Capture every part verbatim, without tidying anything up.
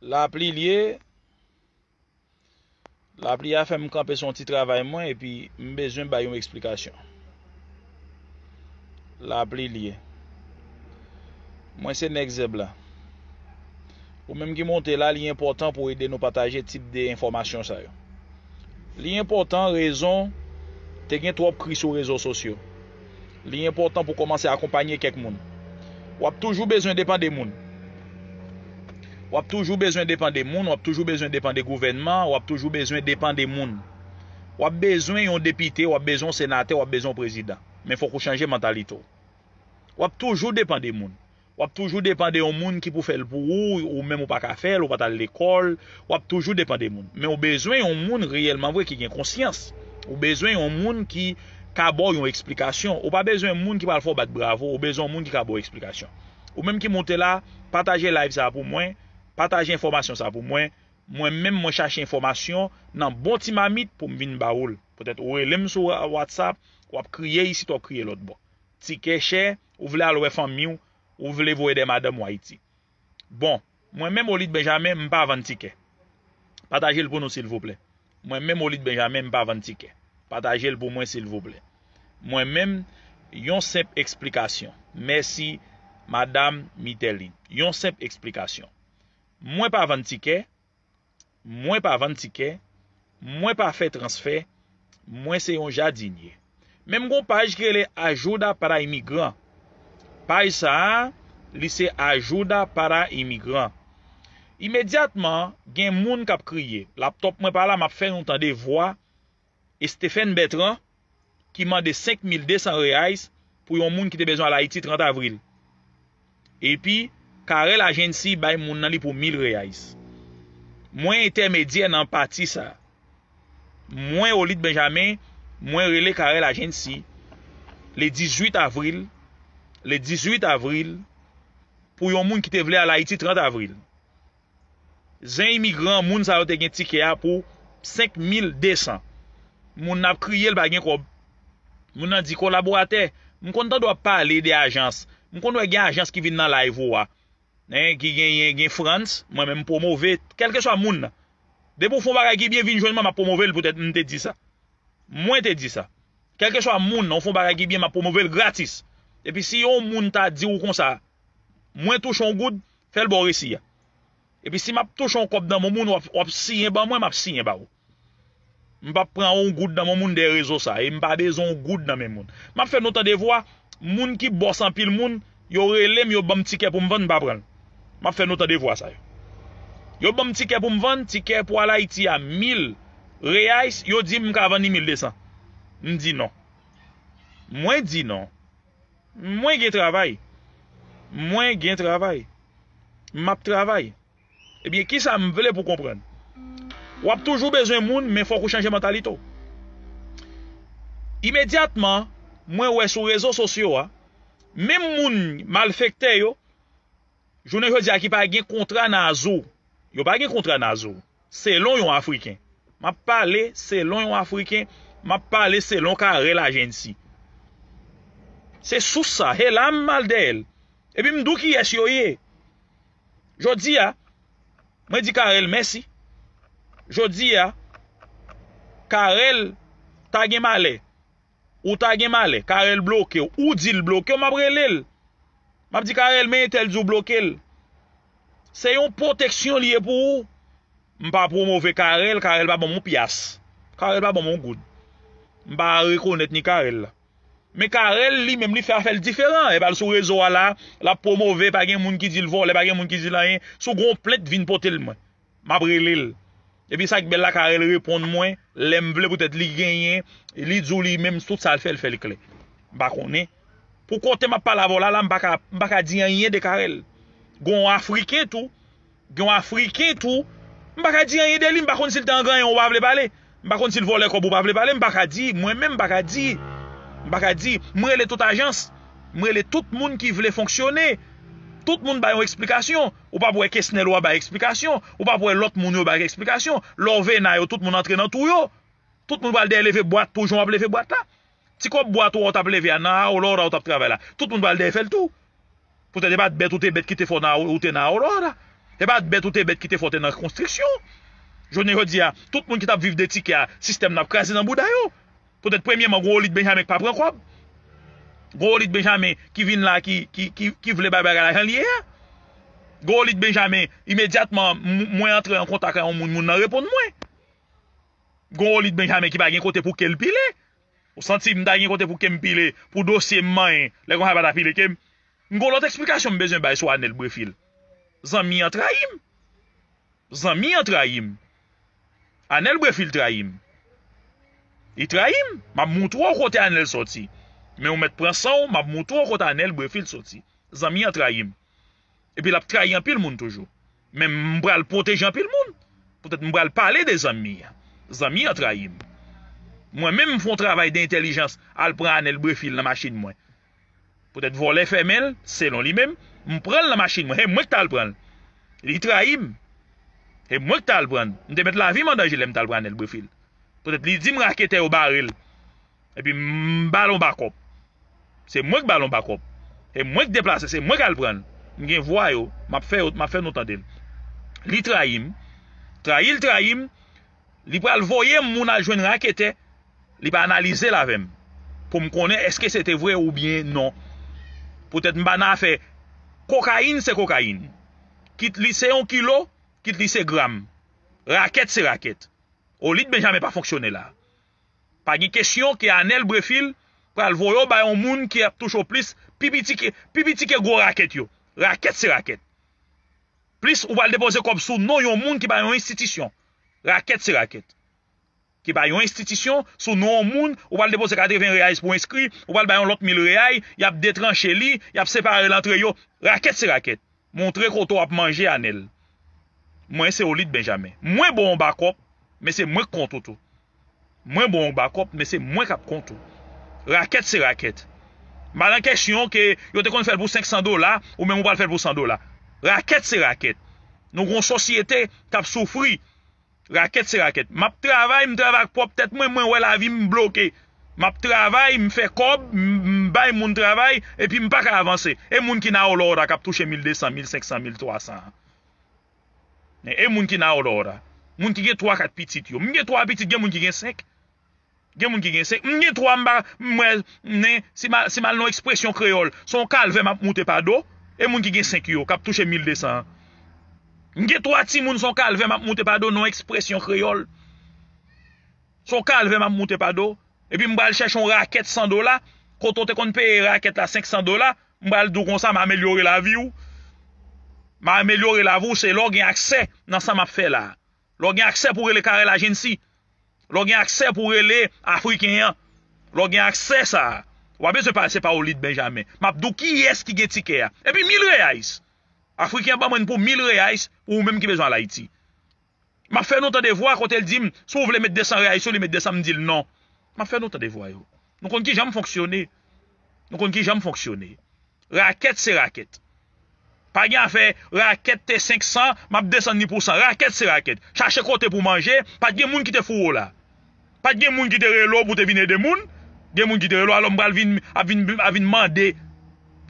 Lapli l ye. Lapli a fè m kanpe sou yon ti travay mwen epi m bezwen bay yon eksplikasyon. Lapli l ye. Mwen se nèg zèb la. Ou menm ki monte la, li enpòtan pou ede nou pataje tip de enfòmasyon sa yo. Li enpòtan, rezon, te gen twòp kri sou rezo sosyo. Li enpòtan pou kòmanse akonpanye kèk moun. W ap toujou bezwen depann de moun. W ap toujou bezwen depann de moun, w ap toujou bezwen depann de gouvènman, w ap toujou bezwen depann de moun. W ap bezwen yon depite, w ap bezwen yon senatè, w ap bezwen yon prezidan. Men fòk ou chanje mantalite w. W ap toujou depann de moun. W ap toujou depann de yon moun ki pou fè l pou ou, ou menm ou pa ka fè l, ou pa t al lekòl, w ap toujou depann de moun. Men ou bezwen yon moun reyèlman vre ki gen konsyans. Ou bezwen yon moun ki ka ba w yon eksplikasyon. Ou pa bezwen moun ki pral fè w bat bravo, ou bezwen yon moun ki ka ba w eksplikasyon. Ou menm ki monte la, pataje live sa a pou mwen, pataje enfòmasyon sa a pou mwen. Mwen menm mwen chache enfòmasyon nan bon ti mamit pou m vin ba ou l. Petèt ou rele m sou WhatsApp, w ap kriye isit, w ap kriye lòt bò. Tikè chè, ou vle al wè fanmi w, ou vle voye de madanm ou Ayiti. Bon, mwen menm Olid Benjamin, m pa vann tikè. Pataje l pou nou silvouplè. Mwen menm Olid Benjamin, m pa vann tikè. Pataje l pou mwen silvouplè. Mwen menm, yon senp eksplikasyon. Mèsi, Madam Mitelin. Yon senp eksplikasyon. Mwen pa vann tikè, mwen pa vann tikè, mwen pa fè transfè, mwen se yon jadinye. Men m gon paj ki rele Ajuda para Imigran. Paj sa a, li se Ajuda para Imigran. Imedyatman, gen moun k ap kriye. Laptòp mwen pa la, m ap fè nou tande vwa Stephen Bertrand ki mande senk mil de san reais pou yon moun ki te bezwen al Ayiti trant avril. Epi, Carel Agency bay moun nan li pou mil reais. Mwen entèmedyè nan pati sa. Mwen, Olid Benjamin, mwen rele Carel Agency le dizuit avril, le dizuit avril, pou yon moun ki te vle al Ayiti trant avril. Zen imigran, moun sa yo te gen tikè a pou senk mil de san. Moun nan ap kriye, l pa gen kòb. Moun nan di, "Kolaboratè, m konn tande w ap pale de ajans. M konn wè gen ajans ki vin nan live ou a. Hein, ki genyen, gen Frantz, mwen menm m pwomove, kèlkeswa moun nan. Depi w fè yon bagay ki byen, vin jwenn mwen, m ap pwomove l," poutèt m te di sa. Mwen te di sa. Kèlkeswa moun nan, w fè yon bagay ki byen, m ap pwomove l gratis. Epi si yon moun ta di w konsa, "Mwen touche yon goud," fè l ba w resi a. Epi si m ap touche yon kòb nan men moun, w ap, w ap siyen ban mwen, m ap siyen ba ou. M p ap pran yon goud nan men moun dèyè rezo sa, e m pa bezwen yon goud nan men moun. M ap fè nou tande vwa, moun ki bòs anpil moun, yo rele m, yo ban m tikè pou m vann, m pa pran l. M ap fè nou tande vwa sa yo. Yo ban m tikè pou m vann, tikè pou al Ayiti a mil reais, yo di m m ka vann li mil de san. M di non. Mwen di non. Mwen gen travay. Mwen gen travay. M ap travay. Ebyen, kisa m vle pou konprann? W ap toujou bezwen moun, men fòk ou chanje mantalite w. Imedyatman, mwen wè sou rezo sosyo a, menm moun malfektè yo, jounen jodi a ki pa gen kontra nan Azou, yo pa gen kontra nan Azou, selon yon Afriken. M ap pale selon yon Afriken, m ap pale selon Carel Agency. Se sous sa, se la m al dèyè l. Epi m di w kiyès yo ye. Jodi a, mwen di Carel mèsi. Jodi a, Carel ta gen malè. Ou ta gen malè, Carel bloke w, ou di l bloke w, m ap rele l. M ap di Carel, men entèl di w bloke l. Se yon pwoteksyon li ye pou ou. M pa pwomove Carel, Carel pa ban m yon pyas. Carel pa ban m yon goud. M pa rekonèt ni Carel la. Men Carel, li menm, li fè afè l diferan. E pa l sou rezo a la, l ap pwomove, pa gen moun ki di l vòlè, pa gen moun ki di l anyen. Si w gen yon plent, vin pote l mwen. M ap rele l. Epi sa k bèl la, Carel reponn mwen, lè m vle, poutèt li genyen, li di w li menm, tout sa l fè, l fè l klè. M pa konnen. Pou kote m ap pale avè w la, la, m pa ka, m pa ka di anyen de Carel. Gen yon Afriken tou, gen yon Afriken tou, m pa ka di anyen de li, m pa konn si l te an ganyen ou pa vle pale. M pa konn si l vòlè kòb ou pa vle pale, m pa ka di, mwen menm m pa ka di. M pa ka di. Mwen rele tout ajans. Mwen rele tout moun ki vle fonksyone. Tout moun bay yon eksplikasyon. Ou p ap wè Kesnel ou a bay eksplikasyon. Ou p ap wè lòt moun yo bay eksplikasyon. Lè w vena yo, tout moun antre nan twou yo. Tout moun pral dèyè leve bwat tou jan w ap leve bwat la. Ti kòb bwat ou a w t ap leve a nan Aurora ou t ap travay la. Tout moun pral dèyè fè l tou. Poutèt e pa t bèt ou te bèt ki te fè w nan, ou te nan Aurora. Se pa bèt ou te bèt ki te fè w te nan konstriksyon. Jounen jodi a, tout moun ki t ap viv de tikè a, sistèm nan ap kraze nan bouda yo. Poutèt premyèman, gen yon Olit Benjamin ki pa pran kòb. Gen yon Olit Benjamin ki vin la, ki, ki, ki, ki vle bay bagay la jan l ye a. Gen yon Olit Benjamin, imedyatman, m- mwen antre an kontak ak yon moun, moun nan reponn mwen. Gen yon Olit Benjamin ki pa gen kote pou ke l pile. Ou santi m ta gen kote pou ke m pile, pou dosye m manyen, lè konsa pa ta pile ke m. M gen yon lòt eksplikasyon m bezwen bay sou Anèl Brefil. Zanmi an trayi m. Zanmi an trayi m. Anèl Brefil trayi m. Li trayi m. M ap moutre w kote Anèl soti. Men ou mèt pran san w, m ap moutre w kote Anèl Brefil soti. Zanmi an trayi m. Epi l ap trayi anpil moun toujou. Men m pral pwoteje anpil moun. Poutèt m pral pale de zanmi an. Zanmi an trayi m. Mwen menm, m fè yon travay de entèlijans, al pran Anèl Brefil nan machin mwen. Poutèt vòlè fèmen l, selon li menm, m pran l nan machin mwen. Se mwen k t al pran l. Li trayi m. Se mwen k t al pran l. M te met lavi m an danje lè m t al pran Anèl Brefil. Poutèt li di m raketè yo bare l. Epi m ba l yon bakòp. Se mwen k ba l yon bakòp. Se mwen k deplase, se mwen k al pran l. M gen vwa yo, m ap fè yo, m ap fè nou tande l. Li trayi m. Trayi l trayi m. Li pral voye m moun al jwenn raketè. Li pa analize l avè m pou m konnen èske se te vre oubyen non. Poutèt m pa nan afè. Kokayin se kokayin. Kit li se yon kilo, kit li se gram. Rakèt se rakèt. Olit Benjamin pa fonksyone la. Pa gen kesyon ke Anèl Brefil pral voye w bay yon moun ki ap touche w plis, pi piti ke, pi piti ke gwo rakèt yo. Rakèt se rakèt. Plis ou pral depoze kòb sou non yon moun ki pa yon enstitisyon. Rakèt se rakèt. Ki pa yon enstitisyon, sou non yon moun, ou pral depoze katreven reyay pou enskri, ou pral bay yon lòt mil reyay, y ap detranche li, y ap separe l antre yo. Rakèt se rakèt. Montre kote w ap manje, Anèl. Mwen se Olit Benjamin. Mwen ba w yon bakòp, men se mwen k kont ou tou. Mwen ba w yon bakòp, men se mwen k ap kont ou. Rakèt se rakèt. M pa nan kesyon ke yo te konn fè l pou senk san dola, ou menm ou pral fè l pou san dola. Rakèt se rakèt. Nou gen yon sosyete k ap soufri. Rakèt se rakèt. M ap travay, m travay ak pwòp tèt mwen, mwen wè lavi m bloke. M ap travay, m fè kòb, m, m bay moun travay, epi m pa ka avanse. E moun ki nan Aurora k ap touche mil de san, mil senk san, mil twa san an? E moun ki nan Aurora? Moun ki gen twa, kat pitit yo. M gen twa pitit, gen moun ki gen senk. Gen moun ki gen senk. M gen twa, m pa, m wè, men, si m al, si m al nan ekspresyon kreyòl, se yon kalvè m ap moute pa do. E moun ki gen senk yo, k ap touche mil de san an? M gen twa timoun, se yon kalvè m ap moute pa do, nan ekspresyon kreyòl. Se yon kalvè m ap moute pa do. Epi m pral chèche yon rakèt san dola, kote w te konn peye rakèt la senk san dola, m pral di w konsa, m amelyore lavi w. M amelyore lavi w, se lè w gen aksè nan sa m ap fè la. Lè w gen aksè pou w rele Carel Agency. Lè w gen aksè pou w rele Afriken an. Lè w gen aksè sa a. W pa bezwen pase pa Olit Benjamin. M ap di w kiyès ki gen tikè a. Epi mil reais. Afriken an ban mwen pou mil reais pou ou menm ki bezwen al Ayiti. M ap fè nou tande vwa kote l di m, si w vle met de san reais sou li, met de san, m di l non. M ap fè nou tande vwa yo. Nou konn kijan m fonksyone. Nou konn kijan m fonksyone. Rakèt se rakèt. Pa gen afè rakèt te senk san, m ap desann li pou san. Rakèt se rakèt. Chache kote pou manje, pa t gen moun ki te foure w la. Pa t gen moun ki te rele w pou te vin ede moun. Gen moun ki te rele w, alò m pral vin, ap vin, ap vin mande.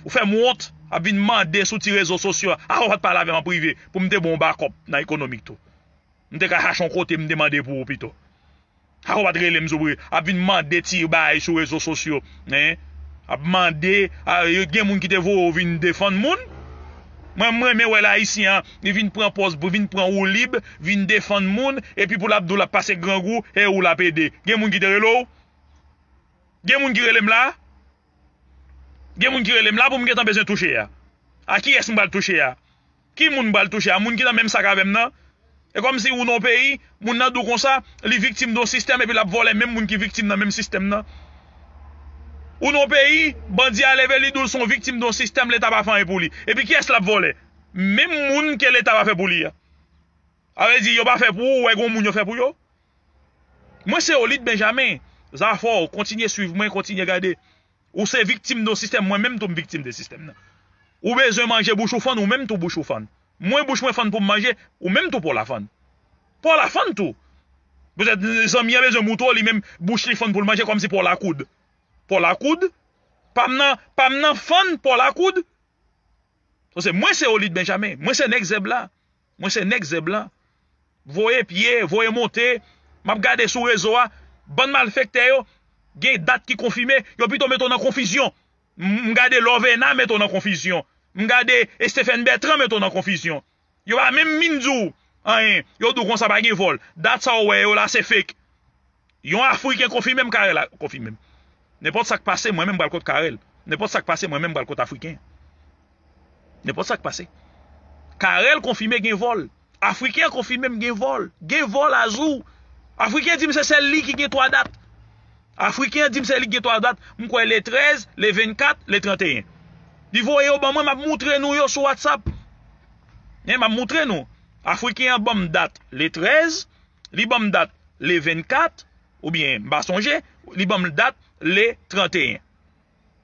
Ou fè m wont, ap vin mande sou ti rezo sosyo a. Avan w pa t pale avè m an prive, pou m te ba w bakòp nan ekonomik tou. M te ka chache yon kote m te mande pou ou pito. Avan w pa t rele m sou pri, ap vin mande ti bagay sou rezo sosyo, en. Ap mande, a, gen moun ki te voye w vin defann moun. Mwen, m renmen wè l Ayisyen an, li vin pran pòz, vin pran woulib, vin defann moun, epi pou l ap di w l ap pase grangou, e ou l ap ede. Gen moun ki te rele w? Gen moun ki rele m la? Gen moun ki rele m la pou m gentan bezwen touche a? A kiyès m pral touche a? Ki moun m pral touche a? Moun ki nan menm sak avè m nan? E kòmsi ou nan yon peyi, moun nan di w konsa, li viktim de yon sistèm epi l ap vòlè menm moun ki viktim nan menm sistèm nan. Ou nan yon peyi, bandi a leve, li di w se yon viktim de yon sistèm, Leta pa fè anyen pou li. Epi kiyès l ap vòlè? Menm moun ke Leta pa fè pou li a. Sa vle di, yo pa fè pou ou, ou wè gen yon moun yo fè pou yo? Mwen se Olit Benjamin. Zafò, kontinye swiv mwen, kontinye gade. Ou se viktim de yon sistèm, mwen menm tou m viktim de sistèm nan. Ou bezwen manje bouch ou fann, ou menm tou bouch ou fann. Mwen bouch mwen fann pou m manje, ou menm tou po w la fann. Po w la fann tou. Petèt zanmi an bezwen moutre w li menm bouch li fann pou l manje kòmsi po w la koud. Po w la koud? Pa m nan, pa m nan fann po w la koud? Paske mwen se Olit Benjamin, mwen se nèg zèb la. Mwen se nèg zèb lan. Voye pye, voye monte. M ap gade sou rezo a. Bann malfektè yo, gen dat ki konfime. Yo pito mete w nan konfizyon. M, m gade Lovena mete w nan konfizyon. M gade Stephen Bertrand mete w nan konfizyon. Yo pa menm vin di w anyen. Yo di w konsa pa gen vòl. Dat sa w wè yo la se fake. Yon Afriken konfime m, Carel konfime m. Nenpòt sa k pase, mwen menm m pral kot Carel. Nenpòt sa k pase, mwen menm m pral kot Afriken. Nenpòt sa k pase. Carel konfime gen vòl. Afriken an konfime m gen vòl. Gen vòl Azou. Afriken di m se sèl li ki gen twa dat. Afriken an di m se li ki gen twa dat. M kwè le trèz, le vennkat, le tranteyen. Li voye yo ban mwen, m ap moutre nou yo sou WhatsApp. Men m ap moutre nou. Afriken an ban m dat le trèz, li ban m dat le vennkat, oubyen m pa sonje, li ban m dat le tranteyen.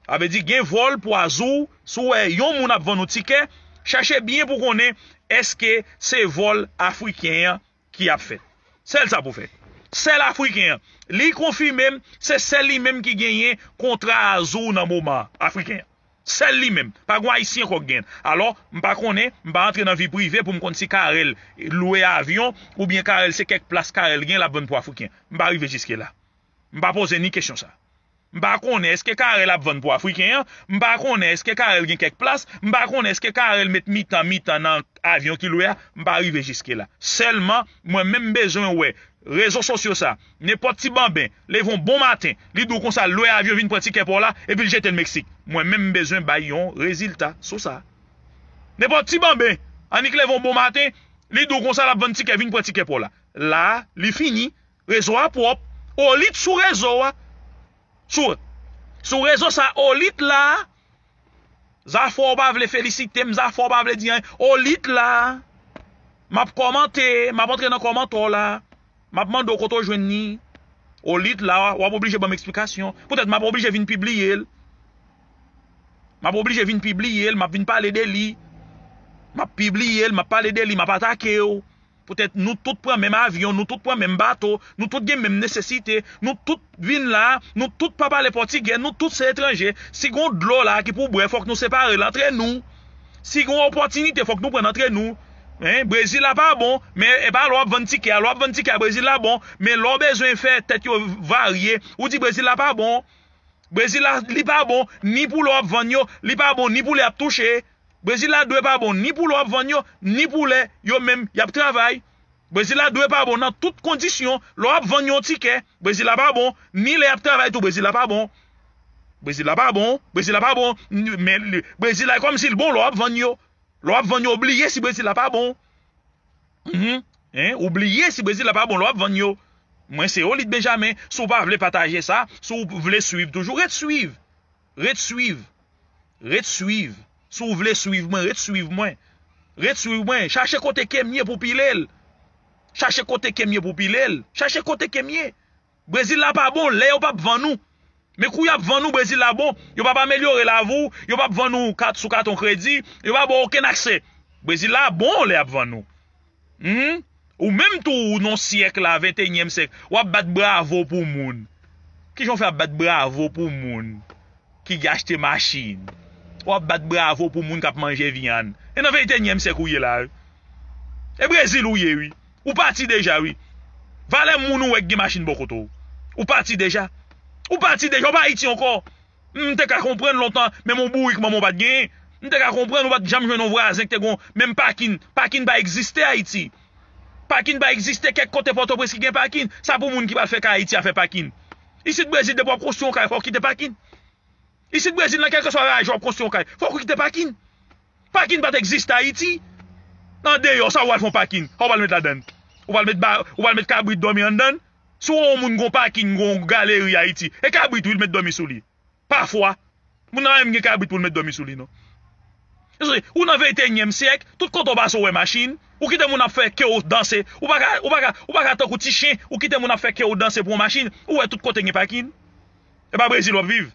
Sa vle di gen vòl pou Azou, si w wè yon moun ap vann ou tikè, chache byen pou konnen èske se vòl Afriken an ki ap fèt. Sèl sa pou fè. Sèl Afriken an. Li konfime m, se sèl li menm ki genyen kontra Azou nan moman an. Afriken an. Sèl li menm. Pa gen Ayisyen ankò k gen. Alò, m pa konnen, m pa antre nan vi prive pou m konn si Carel lwe avyon, oubyen Carel se kèk plas Carel gen l ap vann pou Afriken. M pa rive jiske la. M pa poze ni kesyon sa. M pa konnen èske Carel ap vann pou Afriken an, m pa konnen èske Carel gen kèk plas, m pa konnen èske Carel met mitan mitan nan avyon ki lwe a, m pa rive jiske la. Sèlman, mwen menm m bezwen wè rezo sosyo sa, nenpòt ti banben, leve yon bon maten, li di w konsa l lwe avyon vin pran tikè pa w la, epi l jete l Meksik. Mwen menm m bezwen bay yon rezilta sou sa. Nenpòt ti banben, annik leve yon bon maten, li di w konsa l ap vann tikè, vin pran tikè pa w la. La, li fini, rezo a pwòp, olit sou rezo a. Sou, sou rezo sa, olit la. Zafè w pa vle felisite m, Zafè w pa vle di anyen. Olit la. M ap kòmante, m ap antre nan kòmantè w la. M ap mande w kote w jwenn li. Olit la, w ap oblije ban m eksplikasyon. Poutèt m ap oblije vin pibliye l. M ap oblije vin pibliye l, m ap vin pale de li. M ap pibliye l, m ap pale de li, m ap atake w. Poutèt nou tout pran menm avyon, nou tout pran menm bato, nou tout gen menm nesesite, nou tout vin la, nou tout pa pale pòtigè, nou tout se etranje. Si gon dlo la ki pou bwè, fòk nou separe l antre nou. Si gon opòtinite, fòk nou pran l antre nou. Hein? Brezil la pa bon, men e pa lè w ap vann tikè a. Lè w ap vann tikè a, Brezil la bon, men lè w bezwen fè tèt yo varye, ou di Brezil la pa bon. Brezil la, li pa bon, ni pou lè w ap vann yo, li pa bon, ni pou lè y ap touche. Brezil la dwe pa bon, ni pou lè w ap vann yo, ni pou lè yo menm y ap travay. Brezil la dwe pa bon nan tout kondisyon. Lè w ap vann yon tikè, Brezil la pa bon, ni lè y ap travay tou, Brezil la pa bon. Brezil la pa bon, Brezil la pa bon, n-, men li, Brezil la kòmsi l bon lè w ap vann yo. Lè w ap vann yo, bliye si Brezil la pa bon. Mhm. Hein? Ou bliye si Brezil la pa bon lè w ap vann yo. Mwen se Olit Benjamin. Si w pa vle pataje sa, si w vle swiv toujou, ret swiv. Ret swiv. Ret swiv. Si w vle swiv mwen, ret swiv mwen. Ret swiv mwen. Chache kote ke m ye pou pile l. Chache kote ke m ye pou pile l. Chache kote ke m ye. Brezil la pa bon, lè yo p ap vann ou. Men kou y ap vann ou, Brezil la bon. Yo p ap amelyore lavi w, yo p ap vann ou kat sou katon kredi, yo pa ba w okenn aksè. Brezil la bon lè y ap vann ou. Hmm? Ou menm tou, ou nan syèk la, venteyinyèm syèk, w ap bat bravo pou moun. Kijan w fè ap bat bravo pou moun ki achte machin? W ap bat bravo pou moun k ap manje vyann. E nan venteyinyèm syèk ou ye la, wi. E Brezil ou ye, wi. Ou pati deja, wi. Valè moun ou wè k gen machin bò kote w. Ou pati deja. Ou pati deja, ou pa Ayiti ankò. M te ka konprann lontan, menm yon bourik manman w pa t genyen. M te ka konprann ou pa t janm jwenn yon vwazen ki te gon menm pakin. Pakin pa egziste Ayiti. Pakin pa egziste kèk kote Pòtoprens ki gen pakin. Sa pou moun ki pral fè kay Ayiti a fè pakin. Isit Brezil, depi w ap konstwi yon kay, fò w kite pakin. Isit Brezil, nan kèlkeswa raje w ap konstwi yon kay, fò w kite pakin. Pakin pa t egziste Ayiti. Andeyò, sa w al fè yon pakin? Sa w pral met ladann? Ou pral met ba, ou pral met kabrit dòmi anndan? Si w wè yon moun gon pakin, gon galeri Ayiti, e kabrit wi l met dòmi sou li. Pafwa. Moun nan pa menm gen kabrit pou l met dòmi sou li, non. Ou nan venteyinyèm syèk, tout kote w pase w wè machin, ou kite moun ap fè ke w danse, ou pa ka, ou pa ka, ou pa ka tankou ti chen, ou kite moun ap fè ke w danse pou yon machin, ou wè tout kote gen pakin. E pa Brezil w ap viv?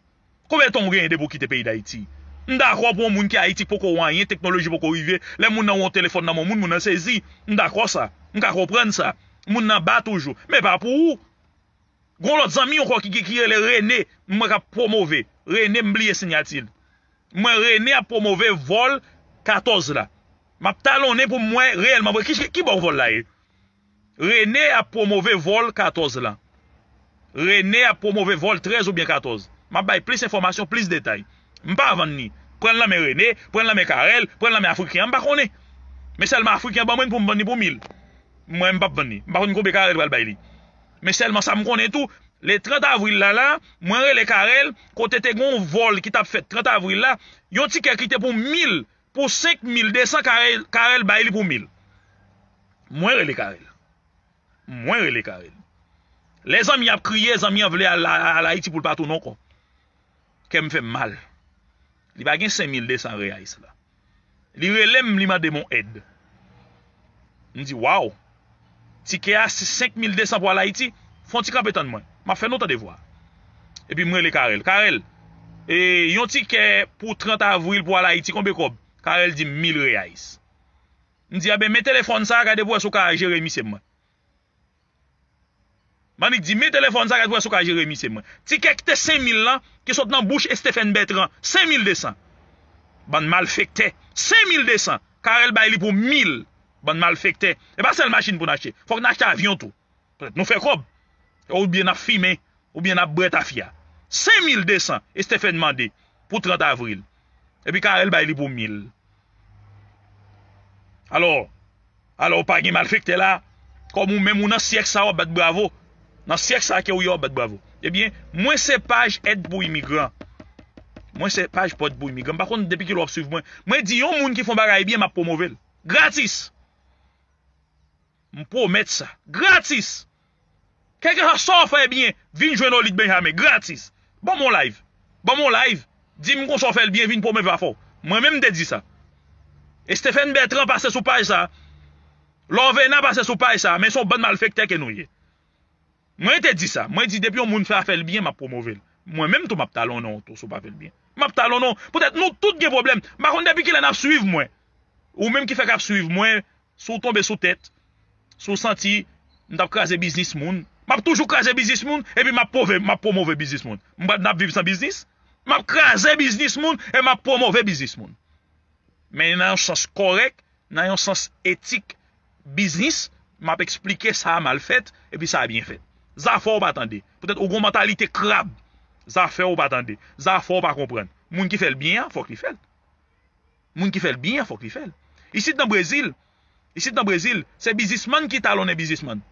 Konbyen tan w genyen depi w kite peyi Dayiti? M dakò pou yon moun ki Ayiti k poko wè anyen, teknoloji poko rive, lè moun nan wè yon telefòn nan men yon moun, moun nan sezi. M dakò sa. M ka konprann sa. Moun nan ba toujou. Men pa pou ou. Gon lòt zanmi ankò ki, ki, ki rele Rene, mwen k ap pwomove. Rene, m bliye siyati l. Mwen, Rene ap pwomove vòl katòz la. M ap talonnen pou m wè reyèlman vre ki, ki bò vòl la ye. Rene ap pwomove vòl katòz lan. Rene ap pwomove vòl trèz oubyen katòz. M ap bay plis enfòmasyon, plis detay. M pa vann li. Pran l nan men Rene, pran l nan men Carel, pran l nan men Afriken an, m pa konnen. Men sèlman Afriken an ban mwen l pou m vann li pou mil. Mwen, m p ap vann li. M pa konn konbyen Carel pral bay li. Men sèlman sa m konnen tou, le trant avril la, la, mwen rele Carel, kote te gen yon vòl ki t ap fèt trant avril la, yon tikè ki te pou mil, pou senk mil de san, Carel, Carel bay li pou mil. Mwen rele Carel. Mwen rele Carel. Lè zanmi ap kriye, zanmi an vle al, al, al Ayiti pou l pa tounen ankò. Kè m fè m mal. Li pa gen senk mil de san reais la. Li rele m, li mande m yon èd. M di, waw! Tikè a, se senk mil de san pou al Ayiti. Fè yon ti kanpe tann mwen. M ap fè nou tande vwa. Epi m rele Carel. Carel, e, yon tikè pou trant avril pou al Ayiti, konbyen kòb? Carel di m mil reais. M di, enben, men telefòn sa, gade pou wè si w ka jere misye mwen. Manik di, men telefòn sa, gade pou wè si w ka jere misye mwen. Tikè ki te senk mil lan, ki sot nan bouch Stephen Bertrand, senk mil de san. Bann malfektè, senk mil de san. Carel bay li pou mil. Bann malfektè. E pa sèl machin pou n achte. Fòk n achte avyon tou. Petèt nou fè kòb. Oubyen n ap fimen, oubyen n ap bwè tafya. Senk mil de san, Stephen mande pou trant avril. Epi Carel bay li pou mil. Alò, alò, pa gen malfektè la. Kòm ou menm ou nan syèk sa, w ap bat bravo. Nan syèk sa ke w ye, w ap bat bravo. Ebyen, mwen se paj èd pou imigran. Mwen se paj pòt pou imigran. M pa konn depi kilè w ap swiv mwen. Mwen di yon moun ki fè yon bagay byen, m ap pwomove l. Gratis! M pwomèt sa. Gratis! Kèlkeswa sa w fè byen, vin jwenn Olid Benjamin. Gratis! Ban m yon live. Ban m yon live. Di m konsa w fè l byen, vin pwomove afè w. Mwen menm m te di sa. Stephen Bertrand pase sou paj sa. Lorvena pase sou paj sa. Men se yon bann malfektè ke nou ye. Mwen te di sa. Mwen di depi yon moun fè afè l byen, m ap pwomove l. Mwen menm tou m ap talonnen w tou si w pa fè l byen. M ap talonnen w. Poutèt nou tout gen pwoblèm. M pa konn depi kilè n ap swiv mwen. Ou menm ki fèk ap swiv mwen, si w tonbe sou tèt, si w santi m t ap kraze biznis moun, m ap toujou kraze biznis moun, epi m ap pwove-, m ap pwomove biznis moun. M pral n ap viv san biznis? M ap kraze biznis moun e m ap pwomove biznis moun. Men nan yon sans kòrèk, nan yon sans etik biznis, m ap eksplike sa a mal fèt, epi sa a byen fèt. Zafè w pa tande. Poutèt ou gon mantalite krab. Zafè w pa tande. Zafè w pa konprann. Moun ki fè l byen an, fòk li fè l. Moun ki fè l byen an, fòk li fè l. Isit nan Brezil, isit nan Brezil, se biznismann ki talonnen biznismann.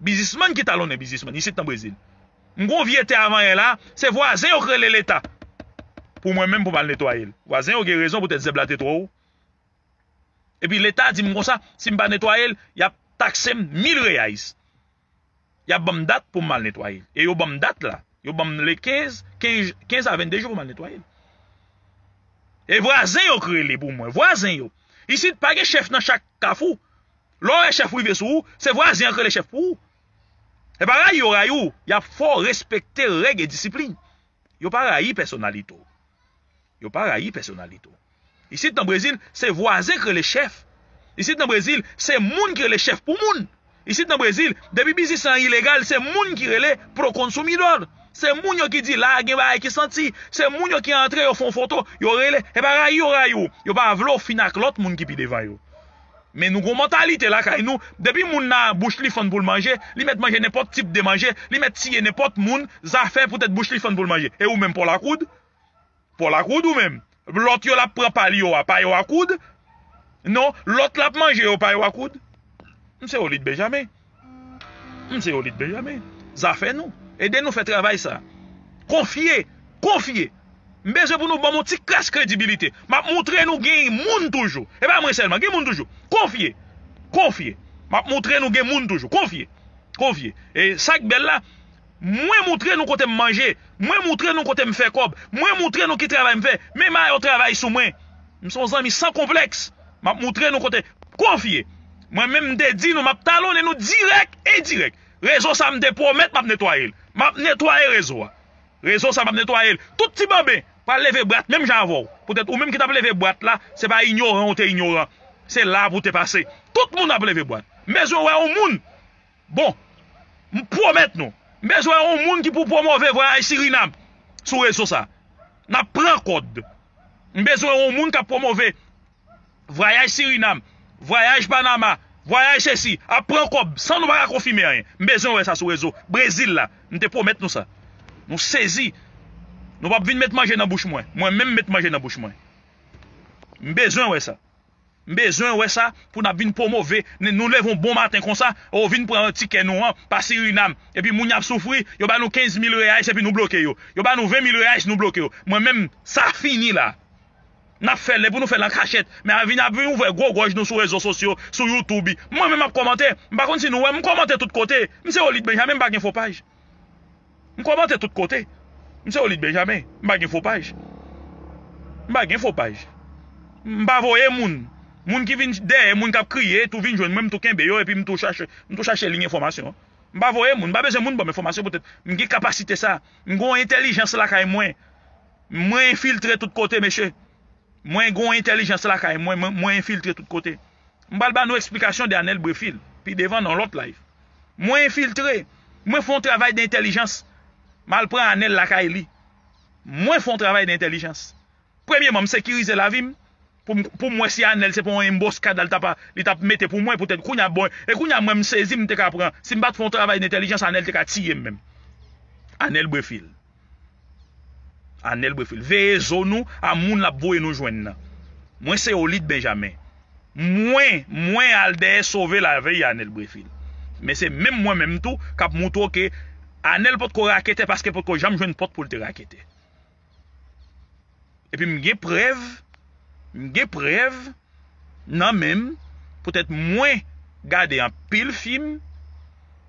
Biznismann ki talonnen biznismann, isit nan Brezil. M gon vye tè avanyè la, se vwazen yo k rele leta. Pou mwen menm, pou m al netwaye l. Vwazen yo gen rezon poutèt zèb la te twò wo. Epi leta di m konsa, si m pa netwaye l, y ap takse m mil reais. Y ap ban m dat pou m al netwaye. E yo ban m dat la. Yo ban m le kenz, kenz, kenz a vennde jou pou m al netwaye l. E vwazen yo k rele pou mwen. Vwazen yo. Isit pa gen chèf nan chak kafou. Lè w wè chèf rive sou ou, se vwazen an k rele chèf pou ou. E pa rayi yo rayi w, y ap fè w respekte règ e disiplin. Yo pa rayi pèsonalite w. Yo pa rayi pèsonalite w. Isit nan Brezil, se vwazen k rele chèf. Isit nan Brezil, se moun ki rele chèf pou moun. Isit nan Brezil, depi biznis lan ilegal, se moun ki rele pro consumidor. Se moun yo ki di la gen bagay ki santi. Se moun yo ki antre, yo fè yon foto, yo rele. E pa rayi yo rayi w. Yo pa vle w fin ak lòt moun ki pi devan yo. Men nou gon mantalite lakay nou, depi moun nan bouch li fann pou l manje, li mèt manje nenpòt tip de manje, li mèt tiye nenpòt moun, zafè poutèt bouch li fann pou l manje. E ou menm, pa w lakoud? Pa w lakoud ou menm? Lòt yo l ap pran pa l yo a, pa yo a koud? Non, lòt l ap manje yo, pa yo a koud? M se Olid Benjamin. M se Olid Benjamin. Zafè nou. Ede nou fè travay sa. Konfye. Konfye. M bezwen pou nou ban m yon ti kras kredibilite. M ap moutre nou gen moun toujou. E pa mwen sèlman, gen moun toujou. Konfye. Konfye. M ap moutre nou gen moun toujou. Konfye. Konfye. E sa k bèl la, mwen moutre nou kote m manje. Mwen moutre nou kote m fè kòb. Mwen moutre nou ki travay m fè. Men m a yo travay sou mwen. M se yon zanmi san konplèks. M ap moutre nou kote. Konfye. Mwen menm, m te di nou, m ap talonnen nou dirèk e dirèk. Rezo sa, m te pwomèt m ap netwaye l. M ap netwaye rezo a. Rezo sa, m ap netwaye l. Tout ti banben pral leve bwat menm jan avè w. Poutèt ou menm ki t ap leve bwat la, se pa inyoran ou te inyoran. Se la pou w te pase. Tout moun ap leve bwat. M bezwen wè yon moun. Bon, m pwomèt nou. M bezwen wè yon moun ki pou pwomove vwayaj Sirinam sou rezo sa. N ap pran kòd. M bezwen wè yon moun k ap pwomove Vwayaj Sirinam, vwayaj Panama, vwayaj sesi, ap pran kòb san nou pa ka konfime anyen. M bezwen wè sa sou rezo Brezil la. M te pwomèt nou sa. Nou sezi. Nou p ap vin met manje nan bouch mwen. Mwen menm met manje nan bouch mwen. M bezwen wè sa. M bezwen wè sa pou n ap vin pwomove. N- Nou leve yon bon maten konsa, ou vin pran tikè nou an pa Sirinam. Epi moun y ap soufri, yo ba nou kenz mil reyais epi nou bloke yo. Yo ba nou ven mil reyais, nou bloke yo. Mwen menm, sa fini la. N ap fè l, epi nou fè l an kachèt. Men a vin ap vin ouvè gwo gòj nou sou rezo sosyo, sou YouTube. Mwen menm ap kòmante. M pa konn si nou wè, m kòmante tout kote. M se Olid Benjamin, m pa gen fo paj. M kòmante tout kote. M se Olid Benjamin, m pa gen fo paj. M pa gen fo paj. M pa voye moun. Moun ki vin dèyè, moun k ap kriye, tou vin jwenn mwen, m tou kenbe yo, epi m tou chache, m tou chache liy enfòmasyon. M pa voye moun, m pa bezwen moun ban m enfòmasyon poutèt m gen kapasite sa. M gen yon entèlijans lakay mwen. Mwen enfiltre tout kote, mesye. Mwen gen yon entèlijans lakay mwen, mwen, mwen enfiltre tout kote. M pral ba nou eksplikasyon de Anel Brefil, pi devan nan lòt live. Mwen enfiltre, mwen fè yon travay de entèlijans. M al pran Anel lakay li. Mwen fè yon travay de entèlijans. Premyeman, m sekirize lavi m pou m, pou m wè si Anel se pa yon enboskad li t ap, li t ap mete pou mwen, poutèt kounye a, bon, e kounye a mwen m sezi, m te ka pran. Si m pa t fè yon travay de entèlijans, Anel te ka tiye m menm. Anel Brefil. Anel Brefil. Veye zo nou a moun l ap voye nou jwenn nan. Mwen se Olid Benjamin. Mwen, mwen al dèyè sove lavi Anel Brefil. Men se menm mwen menm tou k ap moutre w ke Anel potko raketè paske potko janm jwenn pòt pou l te raketè. Epi m gen prèv, m gen prèv nan men m, poutèt mwen gade anpil fim,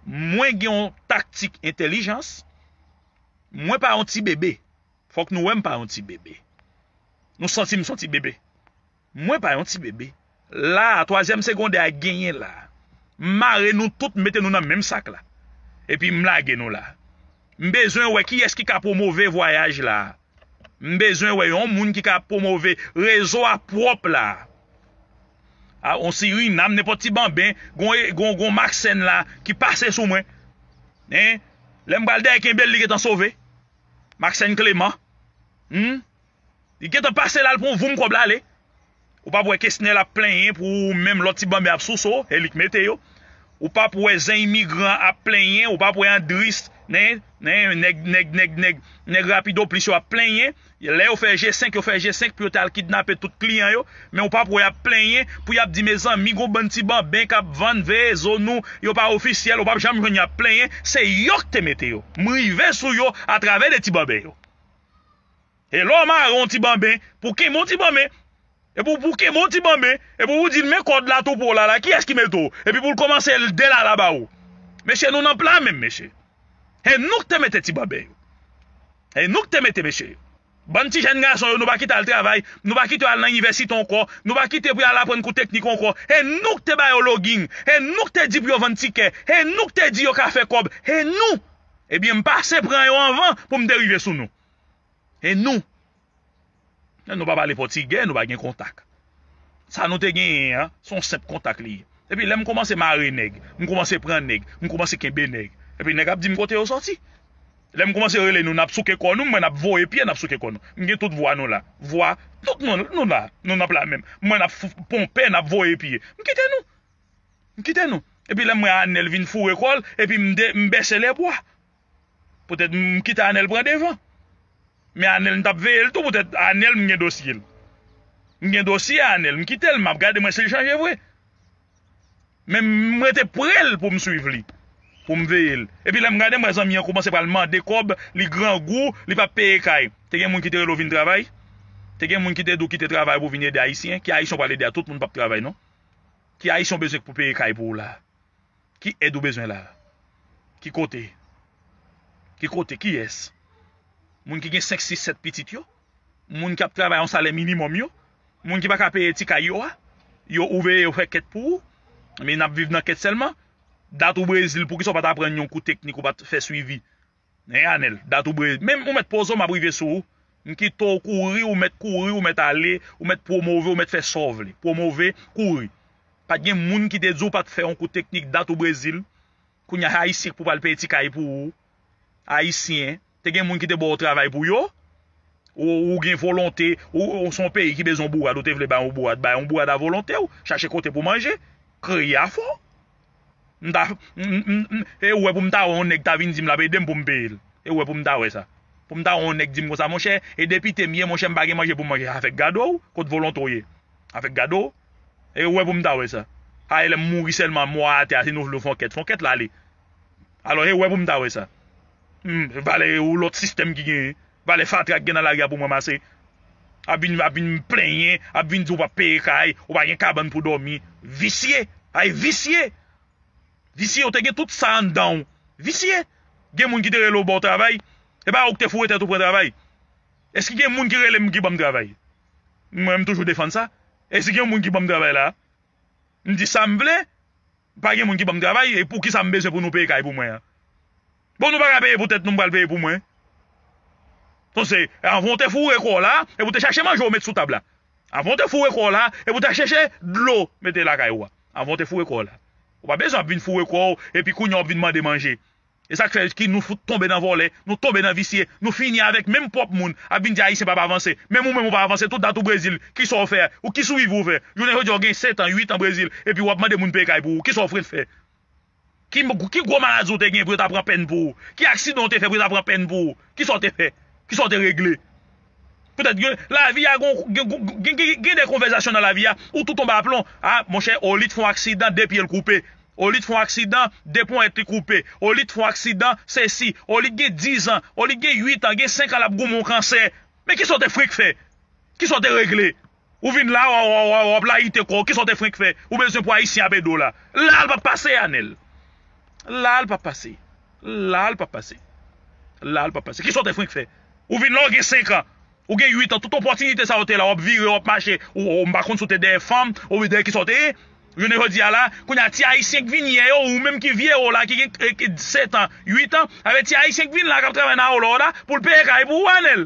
mwen gen yon taktik entèlijans, mwen pa yon ti bebe. Fòk nou wè m pa yon ti bebe. Nou santi m se yon ti bebe. Mwen pa yon ti bebe. La a, twazyèm segondè a genyen la a. M mare nou tout, m mete nou nan menm sak la. Epi m lage nou la. M bezwen wè kiyès ki ka pwomove vwayaj la a. M bezwen wè yon moun ki ka pwomove rezo a pwòp la a. A, on Sirinam, nenpòt ti banben, gon, gon, gon Maxène la ki pase sou mwen. Hein? Lè m pral dèyè kenbe l, li gentan sove. Maxène Clément. Hmm? Li gentan pase la, l pran voum kòb la ale. Ou p ap wè Kesnel ap plenyen pou ou menm lòt ti banben ap souse w, e li k mete yo. Ou p ap wè zen imigran ap plenyen, ou p ap wè Andris, nen, nen, nèg, nèg, nèg, nèg, nèg Rapido Plis yo ap plenyen. Lè yo fè G senk, yo fè G senk pou yo t al kidnape tout kliyan yo. Men ou p ap wè y ap plenyen pou y ap di, mezanmi, gon bann ti banben k ap vann, veye zo nou, yo pa ofisyèl, ou p ap janm jwenn y ap plenyen. Se yo k te mete yo. M rive sou yo atravè de ti banben yo. E lè w mare yon ti banben, pou kenbe yon ti banben, epi w pou kenbe yon ti banben, epi w di l men kòd la tou pou w la, la, kiyès ki mete w? Epi pou l kòmanse l dèlala ba ou. Mesye, nou nan pla menm, mesye. E nou k te mete ti banben yo. E nou k te mete mesye yo. Bann ti jèn gason yo, nou pa kite al travay, nou pa kite yo al nan inivèsite ankò, nou pa kite pou y al aprann kou teknik ankò. E nou k te ba yo login, e nou k te di pou yo vann tikè, e nou k te di yo ka fè kòb, e nou. Ebyen, m pase pran yo anvan pou m te rive sou nou. E nou? Nou pa pale pòtigè, nou pa gen kontak. Sa nou te genyen an, se yon senp kontak li ye. Epi lè m kòmanse mare nèg, m kòmanse pran nèg, m kòmanse kenbe nèg. Epi nèg ap di m kote yo sòti. Lè m kòmanse rele nou, n ap souke kò nou, m wè n ap voye pye, n ap souke kò nou. M gen tout vwa nou la. Vwa, tout nou, nou la, nou nan pla menm. M wè n ap f- ponpe, n ap voye pye. M kite nou. M kite nou. Epi lè m wè Anèl vin foure kò l, epi m de- m bese lebwa. Poutèt m kite Anèl pran devan. Men Anèl m t ap veye l tou, poutèt Anèl m gen dosye l. M gen dosye Anèl, m kite l, m ap gade m wè si l chanje vre. Men m rete pre l pou m swiv li, pou m veye l. Epi lè m gade m wè zanmi an kòmanse pral mande kòb, li grangou, li p ap peye kay. Te gen moun ki te rele w vin travay? Te gen moun ki te di w kite travay pou w vin ede Ayisyen? Ki Ayisyen w pral ede a? Tout moun p ap travay non. Ki Ayisyen w bezwen pou peye kay pou ou la? Ki èd ou bezwen la? Ki kote? Ki kote? Kiyès? Moun ki gen senk, sis, sèt pitit yo? Moun k ap travay yon salè minimòm yo? Moun ki pa ka peye ti kay yo a? Yo ou veye yo fè kèt pou ou? Men n ap viv nan kèt sèlman. Dat ou Brezil, poukisa w pa t aprann yon kou teknik, ou pa t fè swivi? Hein, Anèl, dat ou Brezil. Men ou mèt poze w, m ap rive sou ou. M kite w kouri, ou mèt kouri, ou mèt ale, ou mèt pwomove, ou mèt fè sa w vle. Pwomove, kouri. Pa t gen moun ki te di w pa t fè yon kou teknik, dat ou Brezil. Kounye a Ayisyen k pou pral peye ti kay pou ou. Ayisyen. Te gen moun ki te ba w travay pou yo. Ou, ou gen volonte, ou, ou se yon peyi ki bezwen yon bourad, ou te vle bay yon bourad, bay yon bourad a volonte w, chache kote pou manje, kreye afè w. M ta, m, m, m, e ou wè pou m ta wè yon nèg ta vin di m l ap ede m pou m peye l. E ou wè pou m ta wè sa. Pou m ta wè yon nèg di m konsa, monchè, e depite m ye, monchè, m pa gen manje pou m manje. Avèk gado w, kot volonte w ye? Avèk gado w? E ou wè pou m ta wè sa. A, e lè m mouri sèlman, m wè atè a, se nou vle fè yon kèt, fè yon kèt la ale. Alò, e ou wè pou m ta wè sa. Hmm, valè ou lòt sistèm ki genyen. Valè fatra ki gen nan lari a pou m ranmase. Ap vin, ap vin plenyen, ap vin di w p ap peye kay, ou pa gen kabann pou dòmi. Visye! Ay, visye! Visye, ou te gen tout sa anndan w. Visye! Gen moun ki te rele w ba w travay. E pa ou ki te foure tèt ou pran travay. Èske gen moun ki rele m ki ban m travay? Mwen, m toujou defann sa. Èske gen moun ki ban m travay la? M di sa m vle, pa gen moun ki ban m travay, e poukisa m bezwen pou nou peye kay pou mwen an? Bon, nou pa ka peye pou tèt nou, m pral peye pou mwen. Donk, se, anvan w te foure kò w la, e pou w te chache manje w met sou tab la. Anvan w te foure kò w la, e pou w te chèche dlo mete lakay ou a. Anvan w te foure kò w la. Ou pa bezwen ap vin foure kò w, epi kounye a w ap vin mande manje. E sa k fè ki nou fout tonbe nan vòlè, nou tonbe nan visye, nou fini avèk menm pwòp moun, ap vin di Ayisyen p ap avanse. Menm ou menm ou pa avanse, tout dat ou Brezil, kisa w fè? Ou ki swivi ou fè? Jounen jodi a w gen sèt an, uit an Brezil, epi w ap mande moun peye kay pou ou, kisa w fret fè? Ki, ki gwo maladi w te gen pou yo ta pran pèn pou ou? Ki aksidan w te fè pou yo ta pran pèn pou ou? Kisa w te fè? Kisa w te regle? Poutèt gen lavi a, gen, gen, gen, gen, gen de konvèsasyon nan lavi a, ou tou tonbe aplon. A, monchè, Olit fè yon aksidan, de pye l koupe. Olit fè yon aksidan, de ponyèt li koupe. Olit fè yon aksidan, sesi. Olit gen diz an, Olit gen uit an, gen senk an, l ap goumen yon kansè. Men kisa w te frenk fè? Kisa w te regle? Ou vin la, w, w, w, w ap layite kò w, kisa w te frenk fè? Ou bezwen pou Ayisyen ap ede w la. La l p ap pase, Anèl. La l p ap pase. La l p ap pase. La l p ap pase. Kisa w te frenk fè? Ou vin la, w gen senk an. Ou gen uit an. Tout opòtinite sa yo te la, w ap vire, w ap mache. Ou, ou, m pa konn si w te dèyè fanm, oubyen dèyè kisa w te ye. Jounen jodi a la, kounye a ti Ayisyen k vin yè yo, ou menm ki vye yo la, ki gen, eh, ki sèt an, uit an, avè ti Ayisyen k vin la, k ap travay nan Awlòd la, pou l peye kay pou ou, Anèl.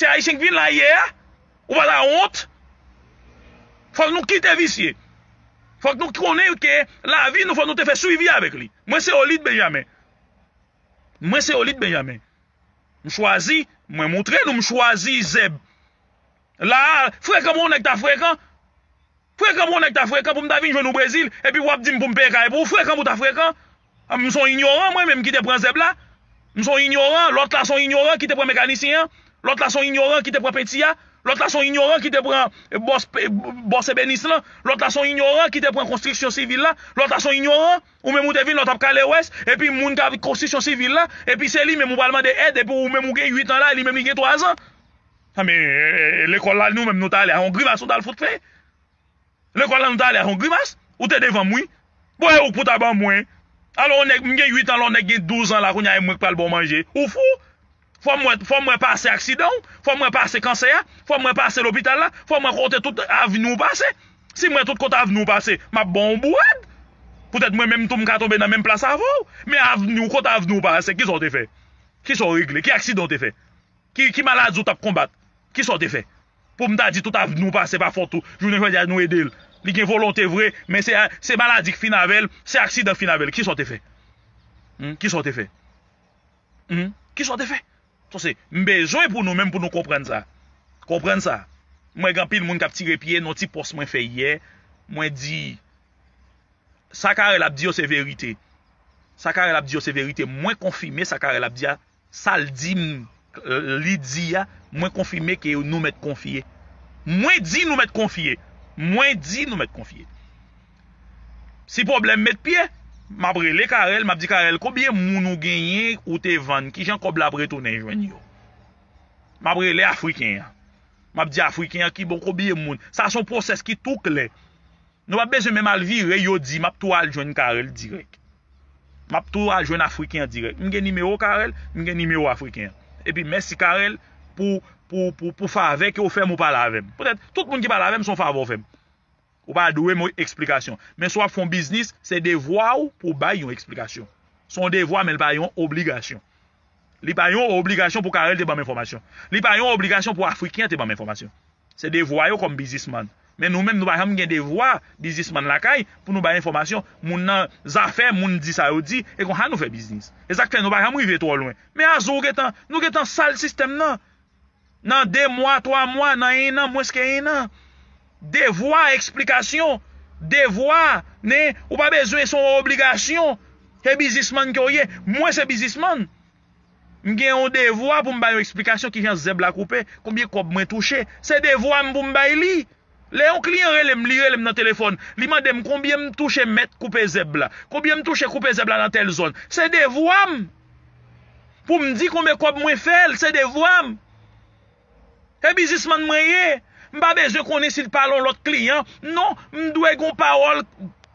Ti Ayisyen k vin la yè a, ou pa ta wont? Fòk nou kite visye. Fòk nou konnen ke lavi nou, fòk nou te fè swivi avèk li. Mwen se Olit Benjamin. Mwen se Olit Benjamin. M chwazi, mwen moutre nou, m chwazi zèb. La a, frekan pou yon nèg ta frekan. Frekan pou yon nèg ta frekan pou m ta vin jwenn ou Brezil, epi w ap di m pou m peye kay pou ou, frekan pou ta frekan. A, m se yon inyoran, mwen menm ki te pran zèb la. M se yon inyoran, lòt la se yon inyoran ki te pran mekanisyen an. Lòt la se yon inyoran ki te pran penti a. Lòt la se yon inyoran ki te pran, eh, bòs, eh, bòs ebenis lan. Lòt la se yon inyoran ki te pran konstriksyon sivil la. Lòt la se yon inyoran, ou menm ou te vin la, w t ap kale wès, epi moun k ap konstriksyon sivil la, epi se li menm ou pral mande èd, epi ou menm ou gen uit an la, li menm li gen twa zan. A, men, eh, eh, lekòl la, nou menm nou t ale a yon grimas nou t al fout fè. Lekòl la nou t ale a yon grimas. Ou te devan m, wi. Bon, e ou k pou ta ban mwen? Alò, yon nèg, m gen uit an, lò nèg gen douz an la, kounye a e mwen k pral ba w manje. Ou fou? Fò m wè, fò m wè pase aksidan w, fò m wè pase kansè a, fò m wè pase lopital la, fò m wè kote tout avni w pase. Si m wè tout kote avni w pase, m ap ba w yon bourad. Poutèt mwen menm tou m ka tonbe nan menm plas avè w. Men avni w, kote avni w pase, kisa w te fè? Kisa w regle? Ki aksidan w te fè? Ki, ki maladi w t ap konbat? Kisa w te fè? Pou m ta di tout avni w pase pa fòt ou, jounen jodi a nou ede l. Li gen volonte vre, men se, se maladi k fin avè l, se aksidan k fin avè l. Kisa w te fè? Hmm? Kisa w te fè? Hmm? Kisa w te fè? Sa se, m bezwen pou nou menm pou nou konprann sa. Konprann sa. Mwen gen anpil moun k ap tire pye nan ti pòs mwen fè yè. Mwen di, sa Carel ap di yo se verite. Sa Carel ap di yo se verite. Mwen konfime sa Carel ap di a. Sa l di m, li di a, mwen konfime ke nou mèt konfye. Mwen di nou mèt konfye. Mwen di nou mèt konfye. Si pwoblèm met pye, m ap rele Carel, m ap di Carel, konbyen moun ou genyen ou te vann, kijan kòb la ap retounen jwenn yo? M ap rele Afriken an. M ap di Afriken an ki bon konbyen moun. Sa se yon pwosès ki tou klè. Nou pa bezwen menm al vire, yo di, m ap tou al jwenn Carel dirèk. M ap tou al jwenn Afriken an dirèk. M gen nimewo Carel, m gen nimewo Afriken an. Epi mèsi Carel pou, pou, pou, pou favè ke w fè m, ou pale avè m. Poutèt, tout moun ki pale avè m, se yon favè w fè m. Ou pa dwe m yon eksplikasyon. Men si w ap fè yon biznis, se devwa w pou w bay yon eksplikasyon. Se yon devwa, men l pa yon obligasyon. Li pa yon obligasyon pou Carel te ban m enfòmasyon. Li pa yon obligasyon pou Afriken an te ban m enfòmasyon. Se devwa yo kòm biznismann. Men nou menm, nou pa janm gen devwa biznismann lakay pou nou bay enfòmasyon. Moun nan zafè, moun di sa yo di, e konsa nou fè biznis. E sa k fè nou pa janm rive twò lwen. Men Azou, ou gentan, nou gentan sal sistèm nan. Nan de mwa, twa mwa, nan en an, mwens ke en an. Devwa, eksplikasyon. Devwa, ne, ou pa bezwen se yon obligasyon. Se biznismann ke w ye. Mwen se biznismann. M gen yon devwa pou m ba yon eksplikasyon kijan zèb la koupe, konbyen kòb mwen touche. Se devwa m pou m bay li. Lè yon kliyan rele m, li rele m nan telefòn, li mande m konbyen m touche mèt koupe zèb la, konbyen m touche koupe zèb la nan tèl zòn. Se devwa m pou m di konbyen kòb mwen fè l, se devwa m. Se biznismann mwen ye. M pa bezwen konnen si l pale yon lòt kliyan. Non, m dwe gen yon pawòl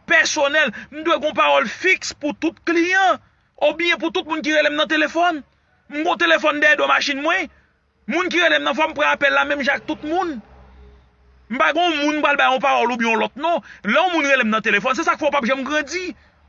pèsonèl, m dwe gen yon pawòl fiks pou tout kliyan, oubyen pou tout moun ki rele m nan telefòn. M gen yon telefòn dèyè do machin mwen. Moun ki rele m nan, fò m pran apèl la menm jan ak tout moun. M pa gen yon moun m pral bay yon pawòl oubyen yon lòt non. Lè yon moun rele m nan telefòn, se sa k fè w p ap janm grandi.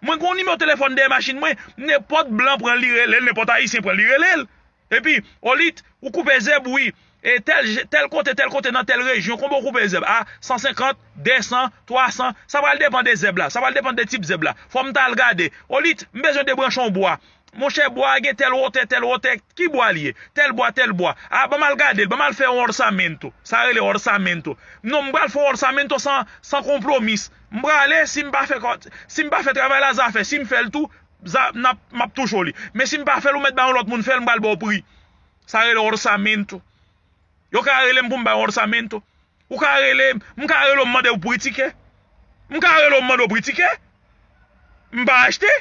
Mwen gen yon nimewo telefòn dèyè machin mwen, nenpòt blan pran l, li rele l, nenpòt ayisyen pran l, li rele l. Epi, Olit, ou koupe zèb, wi. E tèl, tèl kote, tèl kote, nan tèl rejyon, konbyen ou koupe zèb? A, san senkant, de san, twa san, sa pral depann de zèb la, sa pral depann de tip zèb la. Fò m ta al gade. Olit, m bezwen debranche yon bwa. Monchè, bwa a gen tèl wotè, tèl wotè, ki bwa li ye? Tèl bwa, tèl bwa. A, ban m al gade l, ban m al fè yon orçamento. Sa rele orçamento. Non, m pral fè yon orçamento san, san konpwomis. M prale, si m pa fè kò, si m pa fè travay la, zafè, si m fè l tou, za, n ap, m ap touche w li. Men si m pa fè l, ou mèt bay yon lòt moun fè l, m pral ba w pri. Sa rele orçamento. Yo ka rele m pou m bay yon orçamento. Ou ka rele m, m ka rele w, m mande w pri tikè. M ka rele w, m mande w pri tikè. M pa achte.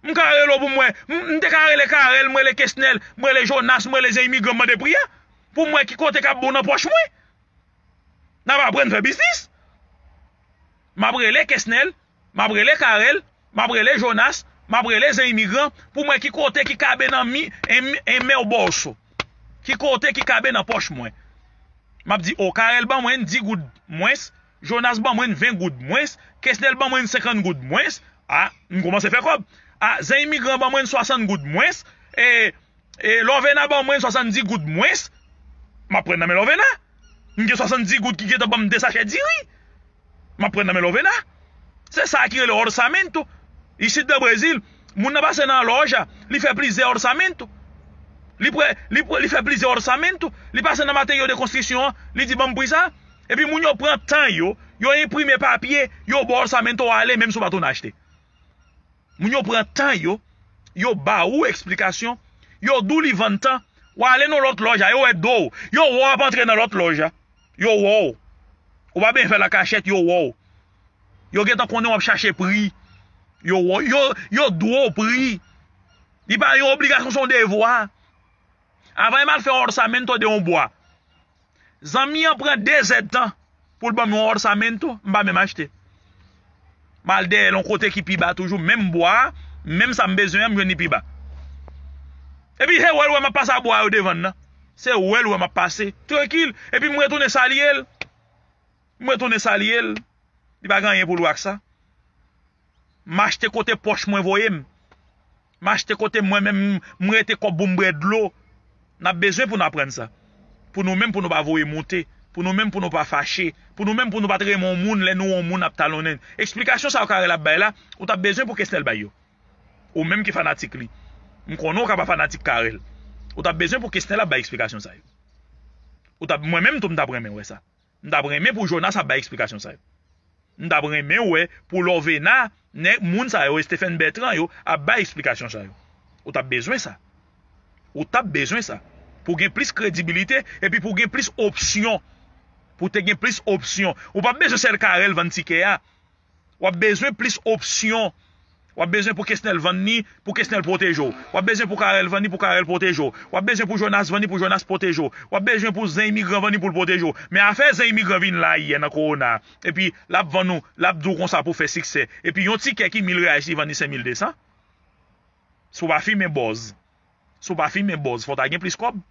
M ka rele w pou m wè. M, m te ka rele Karèl, m rele Kesnèl, m rele Jonas, m rele Zen Imigran, m mande pri a. Pou m wè ki kote k ap bon nan pòch mwen. N ap aprann fè biznis. M ap rele Kesnèl, m ap rele Karèl, m ap rele Jonas, m ap rele Zen Imigran pou m wè ki kote ki kabe nan mi, en, en meu bolso. Ki kote ki kabe nan pòch mwen. M ap di, o, Karèl ban mwen dis goud mwens, Jonas ban mwen ven goud mwens, Kesnèl ban mwen senkant goud mwens. A, m kòmanse fè kòb. A, Zen Imigran ban mwen swasant goud mwens. E, e Lòvena ban mwen swasanndis goud mwens. M ap pran nan men Lòvena. M gen swasanndis goud ki gentan ban m de sachè diri. M ap pran nan men Lòvena. Se sa ki rele orçamento. Isit nan Brezil, moun nan pase nan lòj la, li fè plizyè orçamento. Li pre, li pre, li fè plizyè orçamento. Li pase nan materyo de konstriksyon an, li di, ban m pri sa. Epi moun yo pran tan yo, yo enprime papye, yo ba w orçamento, w ale, menm si w pa t konn achte. Moun yo pran tan yo, yo ba ou eksplikasyon, yo di w li vann tan, w ale nan lòt lòj la, yo wè do w, yo wè w ap antre nan lòt lòj la, yo wè w. Ou pa bezwen fè lakachèt, yo wè w. Yo gentan konnen w ap chache pri. Yo wè w, yo, yo dwe w pri. Li pa yon obligasyon, se yon devwa. Avan m al fè orçamento de yon bwa. Zanmi an pran de zèdtan pou l ban m yon orçamento, m pa menm achte. M al dèyè l yon kote ki pi ba toujou, menm bwa a, menm sa m bezwen an, m jwenn li pi ba. Epi se wè l wè m ap pase a bwa yo devan l nan. Se wè l wè m ap pase. Trankil. Epi m retounen salye l. M retounen salye l. Li pa gen anyen pou l wè ak sa. M achte kote pòch mwen voye m. M achte kote mwen menm m rete kòb pou m bwè dlo. N ap bezwen pou n aprann sa. Pou nou menm pou nou pa voye monte. Pou nou menm pou nou pa fache. Pou nou menm pou nou pa t renmen yon moun lè nou wè yon moun ap talonnen n. Eksplikasyon sa yo Karèl ap bay la, ou t ap bezwen pou Kesnèl bay yo. Ou menm ki fanatik li. M konnen w ka pa fanatik Karèl. Ou t ap bezwen pou Kesnèl ap bay eksplikasyon sa yo. Ou t ap, mwen menm tou m t ap renmen wè sa. M t ap renmen pou Jonas ap bay eksplikasyon sa yo. M t ap renmen wè pou Lòvena, nèg moun sa yo, Stephen Bertrand yo, ap bay eksplikasyon sa yo. Ou t ap bezwen sa. Ou t ap bezwen sa. Pou gen plis kredibilite, epi pou gen plis opsyon. Pou te gen plis opsyon. Ou p ap bezwen sèl Karèl vann tikè a. W ap bezwen plis opsyon. W ap bezwen pou Kesnèl vann li, pou Kesnèl pwoteje w. W ap bezwen pou Karèl vann li, pou Karèl pwoteje w. W ap bezwen pou Jonas vann li, pou Jonas pwoteje w. W ap bezwen pou Zen Imigran vann li, pou l pwoteje w. Men afè Zen Imigran vin la yè nan kowona a. Epi, l ap vann ou, l ap di w konsa pou fè siksè. Epi, yon tikè ki mil reyais, li vann li senk mil de san. Si w pa fimen bòz. Si w pa fimen bòz, fò w ta gen plis kòb.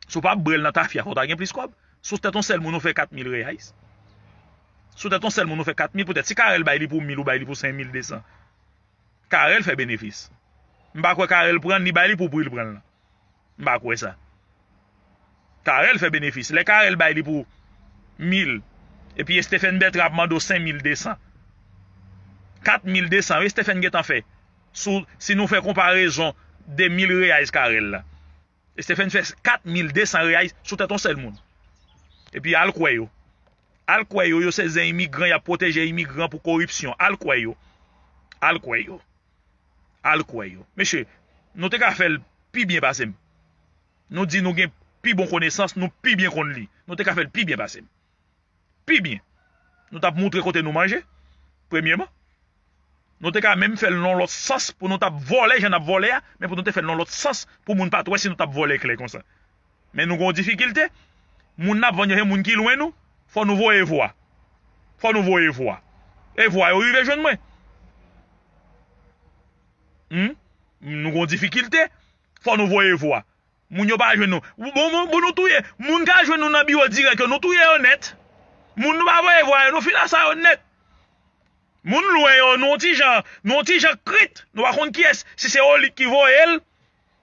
Si w pa bwè l nan tafya, fò w ta gen plis kòb. Si w tèt yon sèl moun, ou fè kat mil reyais. Si w tèt yon sèl moun, ou fè kat mil, poutèt si Karèl bay li pou mil, ou bay li pou senk mil de san. Karèl fè benefis. M pa kwè Karèl pran l, li bay li pou pri l pran l lan. M pa kwè sa. Karèl fè benefis. Lè Karèl bay li pou mil, epi Stephen Bertrand ap mande w senk mil de san. Kat mil de san, wi, Stephen gentan fè. Si, si nou fè konparezon de mil reyais Karèl la. Stephen fè kat mil de san reyay sou tèt yon sèl moun. Epi al kwè yo. Al kwè yo, yo se zen imigran, y ap pwoteje imigran pou koripsyon. Al kwè yo. Al kwè yo. Al kwè yo. Mesye, nou te ka fè l pi byen pase m. Nou di nou gen pi bon konesans, nou pi byen konn li. Nou te ka fè l pi byen pase m. Pi byen. Nou t ap moutre kote nou manje, premyeman. Nou te ka menm fè l nan lòt sans pou nou t ap vòlè jan n ap vòlè a, men pou nou te fè l nan lòt sans pou moun pa t wè si nou t ap vòlè klè konsa. Men nou gen yon difikilte. Moun n ap vann yo se moun ki lwen nou, fò nou voye vwa. Fò nou voye vwa. E vwa yo rive jwenn mwen. Hmm? Nou gen yon difikilte. Fò nou voye vwa. Moun yo pa jwenn nou. Bon, bon, bon, nou touye. Moun ka jwenn nou nan biwo dirèk yo, nou touye yo nèt. Moun nou pa voye vwa yo, nou fin ak sa yo nèt. Moun lwen yo, nou yon ti jan, nou yon ti jan krit. Nou pa konn kiyès, si se Olit ki voye l.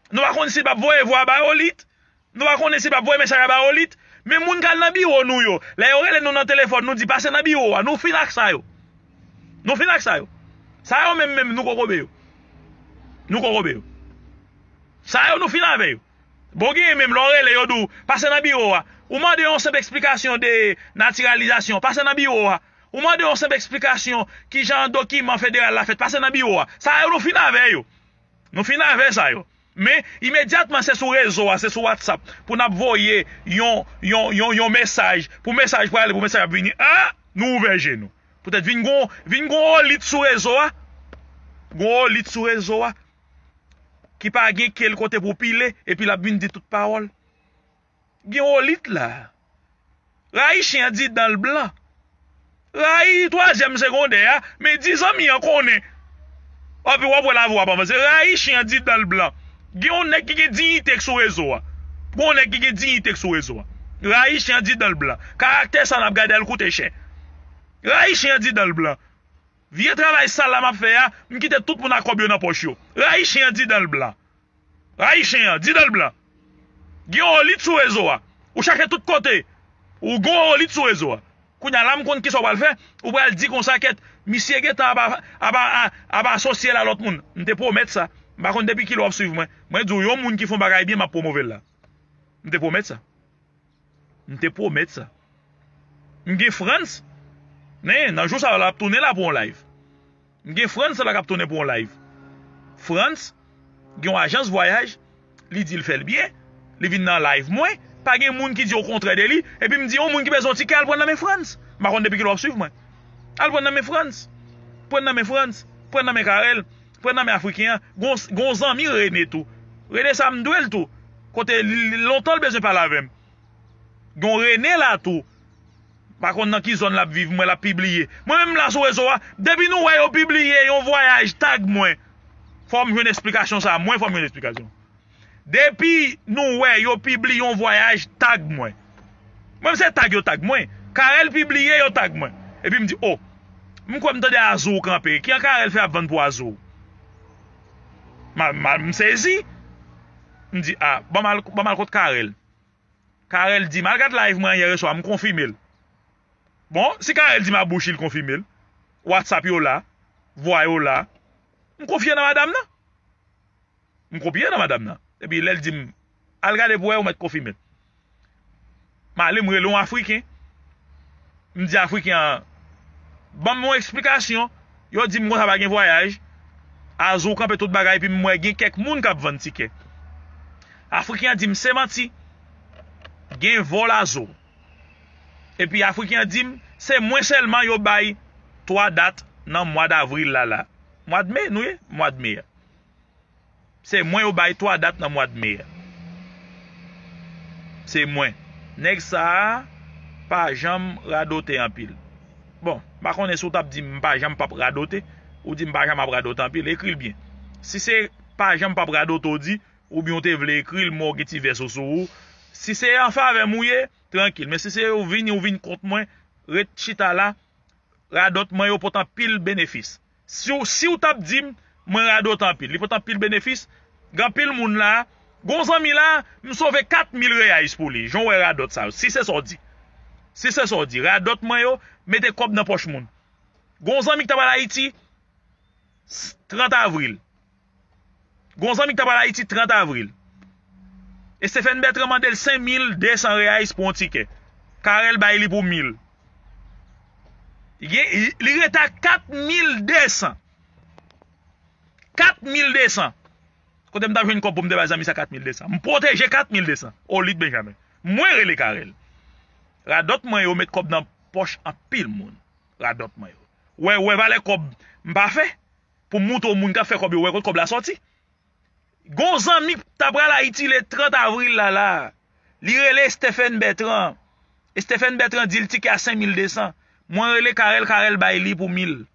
Nou pa konn si l p ap voye vwa bay Olit. Nou pa konnen si l p ap voye mesaj la bay Olit. Men moun k al nan biwo nou yo, lè yo rele nou nan telefòn, nou di pase nan biwo a. Nou fin ak sa yo. Nou fin ak sa yo. Sa yo menm menm, nou kokobe yo. Nou kokobe yo. Sa yo, nou fin avè yo. Bon, genyen menm lè w rele yo di w pase nan biwo a. Ou mande yon senp eksplikasyon de natiralizasyon, pase nan biwo a. Ou mande yon senp eksplikasyon kijan dokiman federal la fèt, pase nan biwo a. Sa yo, nou fin avè yo. Nou fin avè sa yo. Men, imedyatman se sou rezo a, se sou WhatsApp, pou n ap voye yon, yon, yon, yon mesaj, pou mesaj prale, pou mesaj ap vini. A, nou ouvè je nou. Poutèt vin gon, vin gon Olit sou rezo a. Gon Olit sou rezo a. Ki pa gen ke l kote pou pile, epi l ap vin di tout pawòl. Gen Olit la. Rayi chen an di dan l blan. Rayi twazyèm segondè a, men di zanmi an konnen. Epi w ap wè lavi w ap avanse. Rayi chen an di dan l blan. Gen yon nèg ki gen diyite k sou rezo a. Gen yon nèg ki gen diyite k sou rezo a. Rayi chen an di dan l blan. Karaktè sa n ap gade a l koute chè. Rayi chen an di dan l blan. Vye travay sal la m ap fè a, m kite tout moun ak kòb yo nan pòch yo. Rayi chen an di dan l blan. Rayi chen an, di dan l blan. Gen yon Olit sou rezo a. Ou chache tout kote. Ou gen yon Olit sou rezo a. Kounye a la m konn kisa w pral fè. Ou pral di konsa kèt, misye gentan ap, ap, ap, ap asosye l a lòt moun. M te pwomèt sa. M pa konn depi kilè w ap swiv mwen. Mwen di w yon moun ki fè yon bagay byen, m ap pwomove l la. M te pwomèt sa. M te pwomèt sa. M gen Frantz. Men, nan jou sa yo, l ap tounen la pou yon live. M gen Frantz la k ap tounen pou yon live. Frantz gen yon ajans vwayaj, li di l fè l byen, li vin nan live mwen, pa gen moun ki di okontrè de li, epi m di yon moun ki bezwen yon tikè al pran nan men Frantz. M pa konn depi kilè w ap swiv mwen. Al pran nan men Frantz. Pran nan men Frantz. Pran nan men Carel. Pran nan men Afriken an. Gon, gon zanmi Rene tou. Rene sa m dwe l tou. Kote li, li lontan l bezwen pale avè m. Gon Rene la tou. Pa konn nan ki zòn l ap viv, mwen l ap pibliye. Mwen menm la sou rezo a, depi nou wè yo pibliye yon vwayaj, tag mwen. Fò m jwenn esplikasyon sa, mwen fò m jwenn esplikasyon. Depi nou wè yo pibliye yon vwayaj, tag mwen. Mwen se tag yo tag mwen. Carel pibliye yo tag mwen. Epi m di, o, m kwè m tande Azou kanpe. Ki an Carel fè ap vann pou Azou? M, m, m sezi. M di, a, ban m al, ban m al kot Carel. Carel di m al gad live mwen yè swa, m konfime l. Bon, si Carel di m a bouch li, l konfime l. WhatsApp yo la, vwa yo la. M konfye nan madanm nan. M konfye nan madanm nan. Epi lè l di m al gade pou wè, ou mèt konfime l. M ale, m rele yon Afriken. M di Afriken an, ban m yon eksplikasyon. Yo di m konsa pa gen vwayaj. Azou kanpe tout bagay, epi m wè gen kèk moun k ap vann tikè. Afriken an di m se manti. Gen vòl Azou. Epi Afriken an di m se mwen sèlman yo bay twa dat nan mwa davril la la. Mwa d me nou ye? Mwa d me a. Se mwen yo bay twa dat nan mwa d me a. Se mwen. Nèg sa a pa janm radote anpil. Bon, m pa konnen si w t ap di m pa janm p ap radote, ou di m pa janm ap radote anpil, ekri l byen. Si se pa janm p ap radote w di, oubyen w te vle ekri l, mwen w gen ti vès ou sou ou. Si se an favè m ou ye, trankil. Men si se ou vini, ou vin kont mwen, ret chita la, radòt mwen yo pote anpil benefis. Si w, si w t ap di m, mwen radòt anpil. Li pote anpil benefis. Gen anpil moun la. Gon zanmi la, m sove kat mil reyais pou li. Jan w wè radòt sa yo. Si se sa w di. Si se sa w di. Radòt mwen yo, mete kòb nan pòch moun. Gon zanmi ki t ap al Ayiti, s-, trant avril. Gon zanmi ki t ap al Ayiti trant avril. Stephen Bertrand mande l senk mil de san reais pou yon tikè. Carel bay li pou mil. Li gen, li rete a kat mil de san. Kat mil de san. Kote m t ap jwenn kòb pou m te bay zanmi sa kat mil de san? M pwoteje kat mil de san. Olid Benjamin. Mwen rele Carel. Radòt mwen yo met kòb nan pòch anpil moun. Radòt mwen yo. Wè, wè valè kòb m pa fè. Pou m moutre w moun k ap fè kòb yo, wè kot kòb la sòti. Gon zanmi k ta pral Ayiti le trant avril la la. Li rele Stephen Bertrand. Stephen Bertrand di l tikè a senk mil de san. Mwen rele Carel, Carel bay li pou mil.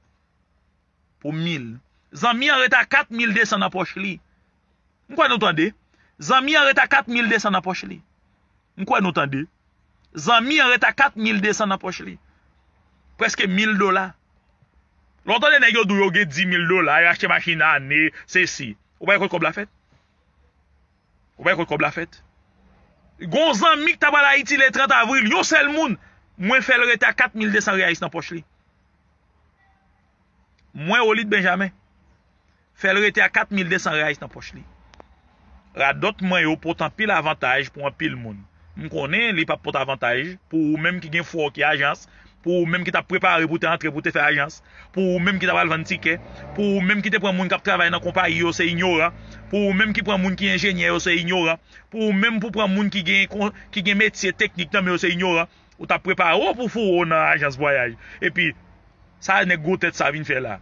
Pou mil. Zanmi an rete a kat mil de san nan pòch li. M kwè nou tande. Zanmi an rete a kat mil de san nan pòch li. M kwè nou tande. Zanmi an rete a kat mil de san nan pòch li. Prèske mil dola. Lè w tande nèg yo di w yo gen dis mil dola, yo achte machin ane, sesi. Ou pa wè kot kòb la fèt? Ou pa wè kot kòb la fèt? Gon zanmi k ta pral Ayiti le trant avril, yon sèl moun, mwen fè l rete a kat mil de san reais nan pòch li. Mwen, Olid Benjamin, fè l rete a kat mil de san reais nan pòch li. Radòt mwen yo pote anpil avantaj pou anpil moun. M konnen li p ap pote avantaj pou ou menm ki gen fò ki ajans, pou ou menm ki t ap prepare pou te antre pou te fè ajans, pou ou menm ki t ap al vann tikè, pou ou menm ki te pran moun k ap travay nan konpayi yo se inyoran, pou ou menm ki pran moun ki enjenyè yo se inyoran, pou ou menm pou pran moun ki gen, ki gen metye teknik nan men yo se inyoran. Ou t ap prepare w pou foure w nan ajans vwayaj. Epi, sa nèg gwo tèt sa vin fè la?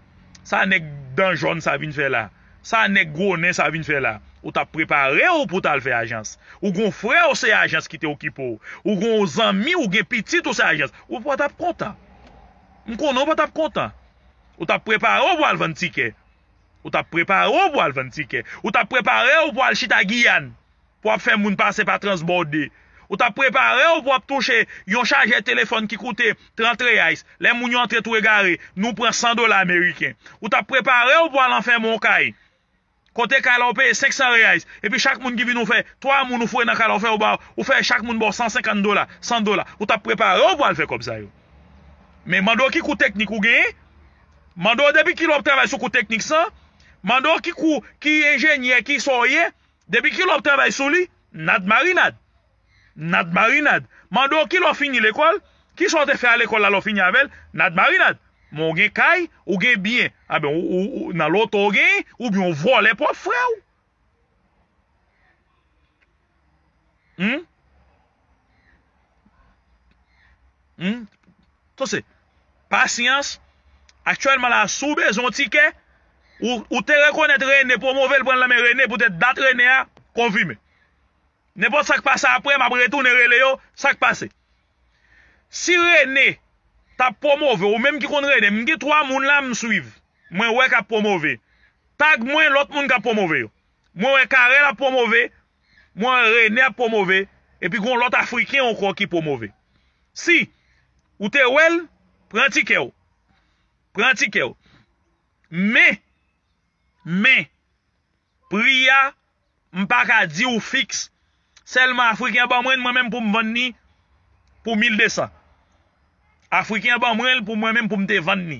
Sa nèg dan jòn sa vin fè la? Sa nèg gwo nen sa vin fè la? Ou t ap prepare w pou w t al fè ajans. Ou gon frè w se ajans ki te okipe w. Ou gon zanmi, ou gen pitit ou se ajans. Ou pa t ap kontan. M konnen w pa t ap kontan. Ou t ap prepare w pou al vann tikè. Ou t ap prepare w pou al vann tikè. Ou t ap prepare w pou al chita Giyàn. Pou w ap fè moun pase pa transbòde. Ou t ap prepare w pou w ap touche yon chajè telefòn ki koute trant reais. Lè moun yo antre tou egare, nou pran san dola ameriken. Ou t ap prepare w pou w al anfèmen yon kay. Kote kay la ou peye senk san reais. Epi chak moun ki vin ou fè, twa moun ou foure nan kay la ou fè yo ba, ou fè chak moun ba w san senkant dola, san dola. Ou t ap prepare w pou w al fè kòb sa yo. Men mande w ki kou teknik ou genyen. Mande w depi kilè w ap travay sou kou teknik sa. Mande w ki kou, ki enjenyè, ki sa w ye. Depi kilè w ap travay sou li, n a d marinad. N a d marinad. Mande w kilè w fini lekòl, kisa w te fè a lekòl la lè w fini avè l, n a d marinad. Men w gen kay, ou gen byen. Anben, ou, ou, ou nan loto w genyen, oubyen w vòlè pwòp frè w. Hmm? Hmm? Sa se pasyans. Aktyèlman la, si w bezwen yon tikè, ou, ou te rekonèt Rene, pwomove l, pran l nan men Rene, poutèt dat Rene a konfime. Nenpòt sa k pase apre, m ap retounen rele yo, sa k pase. Si Rene t ap pwomove, ou menm ki konn Rene, m gen twa moun la m swiv, mwen wè k ap pwomove. Tag mwen lòt moun k ap pwomove yo. Mwen wè Carel ap pwomove, mwen wè Rene ap pwomove, epi gon lòt Afriken ankò ki pwomove. Si ou te wè l, pran tikè w. Pran tikè w. Men, men, pri a, m pa ka di w fiks. Sèlman Afriken an ban mwen l, mwen menm pou m vann li pou mil de san. Afriken an ban mwen l pou mwen menm pou m te vann li.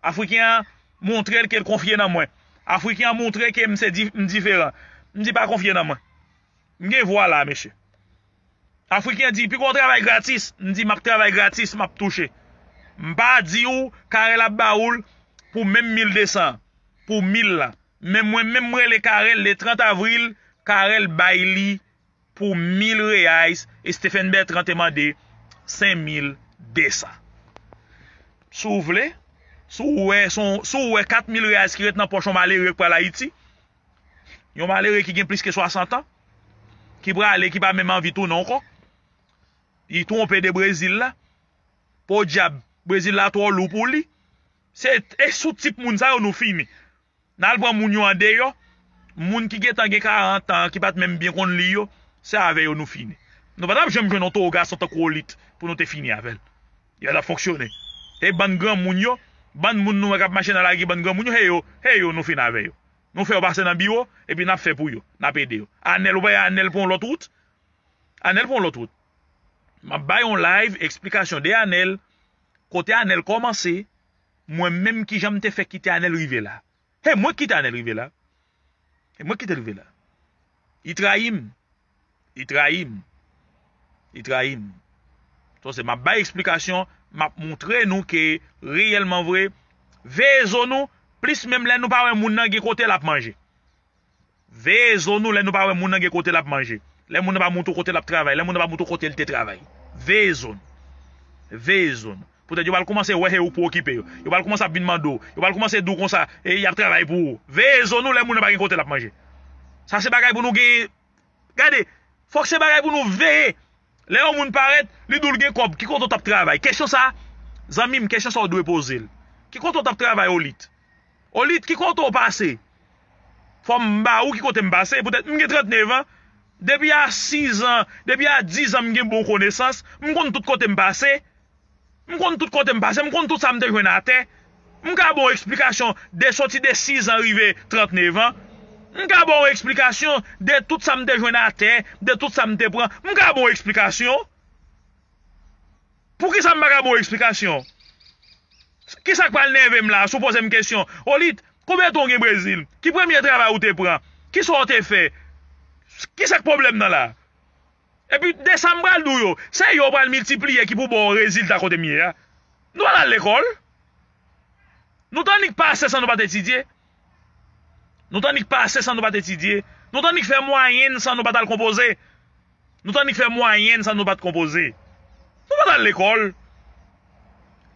Afriken an montre l ke l konfye nan mwen. Afriken an montre ke m se di-, m diferan. M di pa konfye nan mwen. M gen vwa la, mesye. Afriken an di, "Piko w travay gratis." M di, "M ap travay gratis, m ap touche." M pa di w, Carel ap ba ou l pou menm mil de san, pou mil la. Men mwen menm, m rele Carel le trant avril, Carel bay li pou mil reais, e Stephen Bertrand te mande senk mil de san. Si w vle, si w wè, si w, si w wè kat mil reais ki ret nan pòch yon malere k pral Ayiti, yon malere ki gen plis ke swasant an, ki prale, ki pa menm anvi tounen ankò, li twonpe de Brezil la, podyab, Brezil la twò lou pou li. Se, e sou tip moun sa yo nou fini. N al pran moun yo andeyò, moun ki gentan gen karant an, ki pa t menm byen konn li yo, se avè yo nou fini. Nou pa t ap janm jwenn yon towo gason tankou Olit pou nou te fini avè l. Yo t ap fonksyone. E bann granmoun yo, bann moun nou wè k ap mache nan lari, bann granmoun yo, he yo, he yo nou fin avè yo. Nou fè yo pase nan biwo, epi n ap fè pou yo, n ap ede yo. Anèl, ou pa wè Anèl pran yon lòt wout? Anèl pran yon lòt wout. M ap bay yon live eksplikasyon de Anèl, kote Anèl kòmanse, mwen menm kijan m te fè kite Anèl rive la. E mwen k kite Anèl rive la. E mwen k kite l rive la. Li trayi m. Li trayi m. Li trayi m. Sa se m ap bay eksplikasyon, m ap montre nou ke reyèlman vre, veye zo nou, plis menm lè nou pa wè moun nan gen kote l ap manje. Veye zo nou lè nou pa wè moun nan gen kote l ap manje. Lè moun nan pa montre w kote l ap travay. Lè moun nan pa montre w kote l te travay. Veye zo nou. Veye zo nou. Poutèt yo pral kòmanse wè se ou k pou okipe yo. Yo pral kòmanse ap vin mande w. Yo pral kòmanse di w konsa, e, y ap travay pou ou. Veye zo nou lè moun nan pa gen kote l ap manje. Sa se bagay pou nou gen. Gade, fòk se bagay pou nou veye. Lè yon moun parèt, li di w l gen kòb, ki kote w t ap travay? Kesyon sa, zanmi m, kesyon sa w dwe poze l. Ki kote w t ap travay, Olit? Olit, ki kote w pase? Fò m ba ou ki kote m pase. Poutèt m gen trannnev an. Depi a sis an, depi a dis an m gen bon konesans. M konn tout kote m pase. M konn tout kote m pase. M konn tout sa m te jwenn atè. M ka ba w eksplikasyon de soti de sis an rive trannnev an. M ka ba w eksplikasyon de tout sa m te jwenn atè, de tout sa m te pran. M ka ba w eksplikasyon. Poukisa m pa ka ba w eksplikasyon? Kisa k pral nève m la, si w poze m kesyon? Olit, konbyen tan w gen Brezil? Ki premye travay ou te pran? Kisa w te fè? Kisa k pwoblèm nan la? Epi, de sa m pral di w yo, se yo pral miltipliye ki pou ba w rezilta kote m ye a. Nou pa t al lekòl. Nou t annik pase san nou pa t etidye. Nou t annik pase san nou pa t etidye. Nou t annik fè mwayèn san nou pa t al konpoze. Nou t annik fè mwayèn san nou pa t konpoze. Nou pa t al lekòl.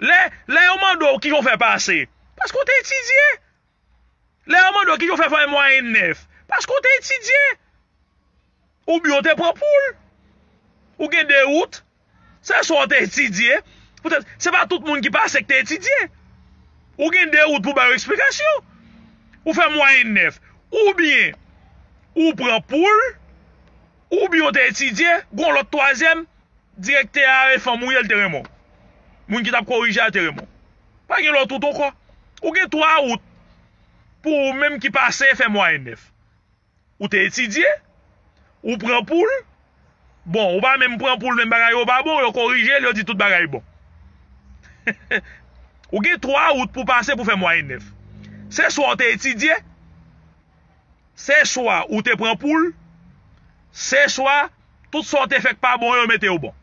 Lè, lè yo mande w kijan w fè pase, paske w te etidye. Lè yo mande w kijan w fè fè mwayèn nèf, paske w te etidye. Oubyen w te pran poul. Ou gen de wout. Se swa w te etidye. Poutèt, se pa tout moun ki pase k te etidye. Ou gen de wout pou ba yo eksplikasyon. Ou fè mwayèn nèf. Oubyen ou pran poul, oubyen w te etidye, gon lòt twazyèm, direktè a e fanm ou ye, l te renmen w. Moun ki t ap korije a te renmen w. Pa gen lòt wout ankò. Ou gen twa wout pou ou menm ki pase fè mwayèn nèf. Ou te etidye, ou pran poul. Bon, ou pa menm pran poul, menm bagay yo pa bon, yo korije l, yo di tout bagay bon. Ou gen twa wout pou pase pou fè mwayèn nèf. Se swa w te etidye, se swa ou te pran poul, se swa tout sa w te fè k pa bon yo mete yo bon.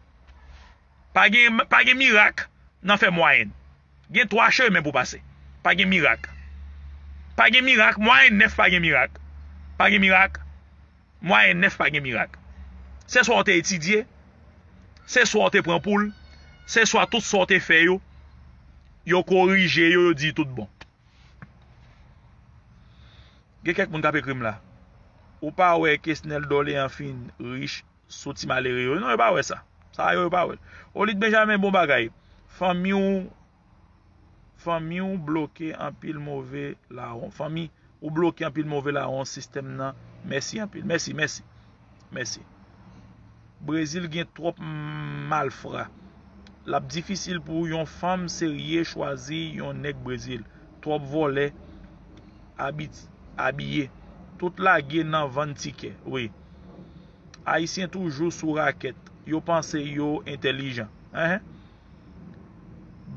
Pa gen, pa gen mirak nan fè mwayèn. Gen twa chemen pou pase. Pa gen mirak. Pa gen mirak. Mwayèn nèf pa gen mirak. Pa gen mirak. Mwayèn nèf pa gen mirak. Se swa w te etidye, se swa w te pran poul, se swa tout sa w te fè yo, yo korije yo, yo di tout bon. Gen kèk moun k ap ekri m la. Ou pa wè Kesnel Doléan fin rich sou ti malere yo? Non, yo pa wè sa. Sa yo, yo pa wè l. Olit Benjamin, bon bagay. Fanmi w, fanmi w bloke anpil move lawon. Fanmi ou bloke anpil move lawon sistèm nan. Mèsi anpil. Mèsi, mèsi. Mèsi. Brezil gen twòp malfra. L ap difisil pou yon fanm serye chwazi yon nèg Brezil. Twòp vòlè abit-, abiye. Tout lage nan vann tikè. Wi. Ayisyen toujou sou rakèt. Yo panse yo entèlijan. Enhen.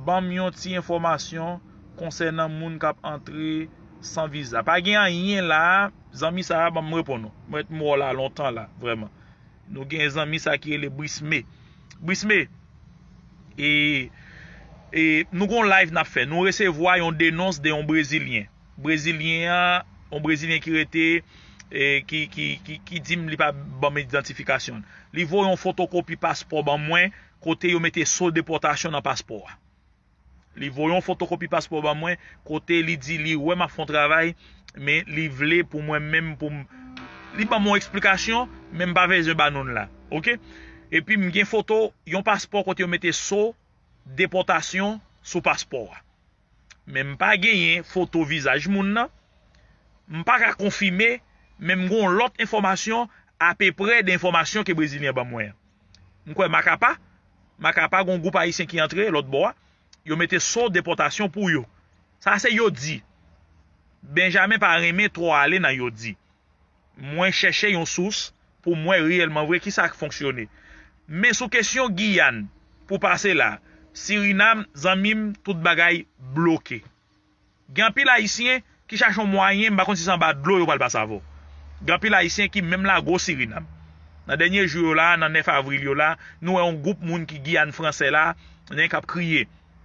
Ban m yon ti enfòmasyon konsènan moun k ap antre san viza. Pa gen anyen la a, zanmi sa a, ban m reponn ou. Mwen, m wè w la lontan la, vrèman. Nou gen zanmi sa ki rele Brisme. Brisme, e, e, nou gon live n ap fè. Nou resevwa yon denons de yon Brezilyen. Brezilyen an, yon Brezilyen ki rete, e, ki, ki, ki, ki di m li pa ban m idantifikasyon l. Li voye yon fotokopi paspò ban mwen, kote yo mete so depòtasyon nan paspò a. Li voye yon fotokopi paspò ban mwen, kote li di li wè m ap fè yon travay, men li vle pou mwen menm pou m, li ban m yon eksplikasyon, men m pa bezwen ba non l la. Oke? Epi m gen foto yon paspò kote yo mete so depòtasyon sou paspò a. Men m pa genyen foto vizaj moun nan. M pa ka konfime, men m gen yon lòt enfòmasyon apeprè de enfòmasyon ke Brezilyen ban mwen an. M kwè Makapa, Makapa gen yon gwoup ayisyen ki antre lòt bò a, yo mete so depòtasyon pou yo. Sa se yo di. Benjamen pa renmen twò ale nan yo di. Mwen chèche yon sous pou m wè reyèlman vre kisa k fonksyone. Men sou kesyon Giyàn, pou pase la, Sirinam, zanmi m, tout bagay bloke. Gen anpil Ayisyen ki chache yon mwayen, m pa konn si se anba dlo yo pral pase avè w. Gen anpil Ayisyen ki menm lage w Sirinam. Nan dènye jou yo la, nan nèf avril yo la, nou wè yon gwoup moun ki Giyàn Fransè la, nen k ap kriye.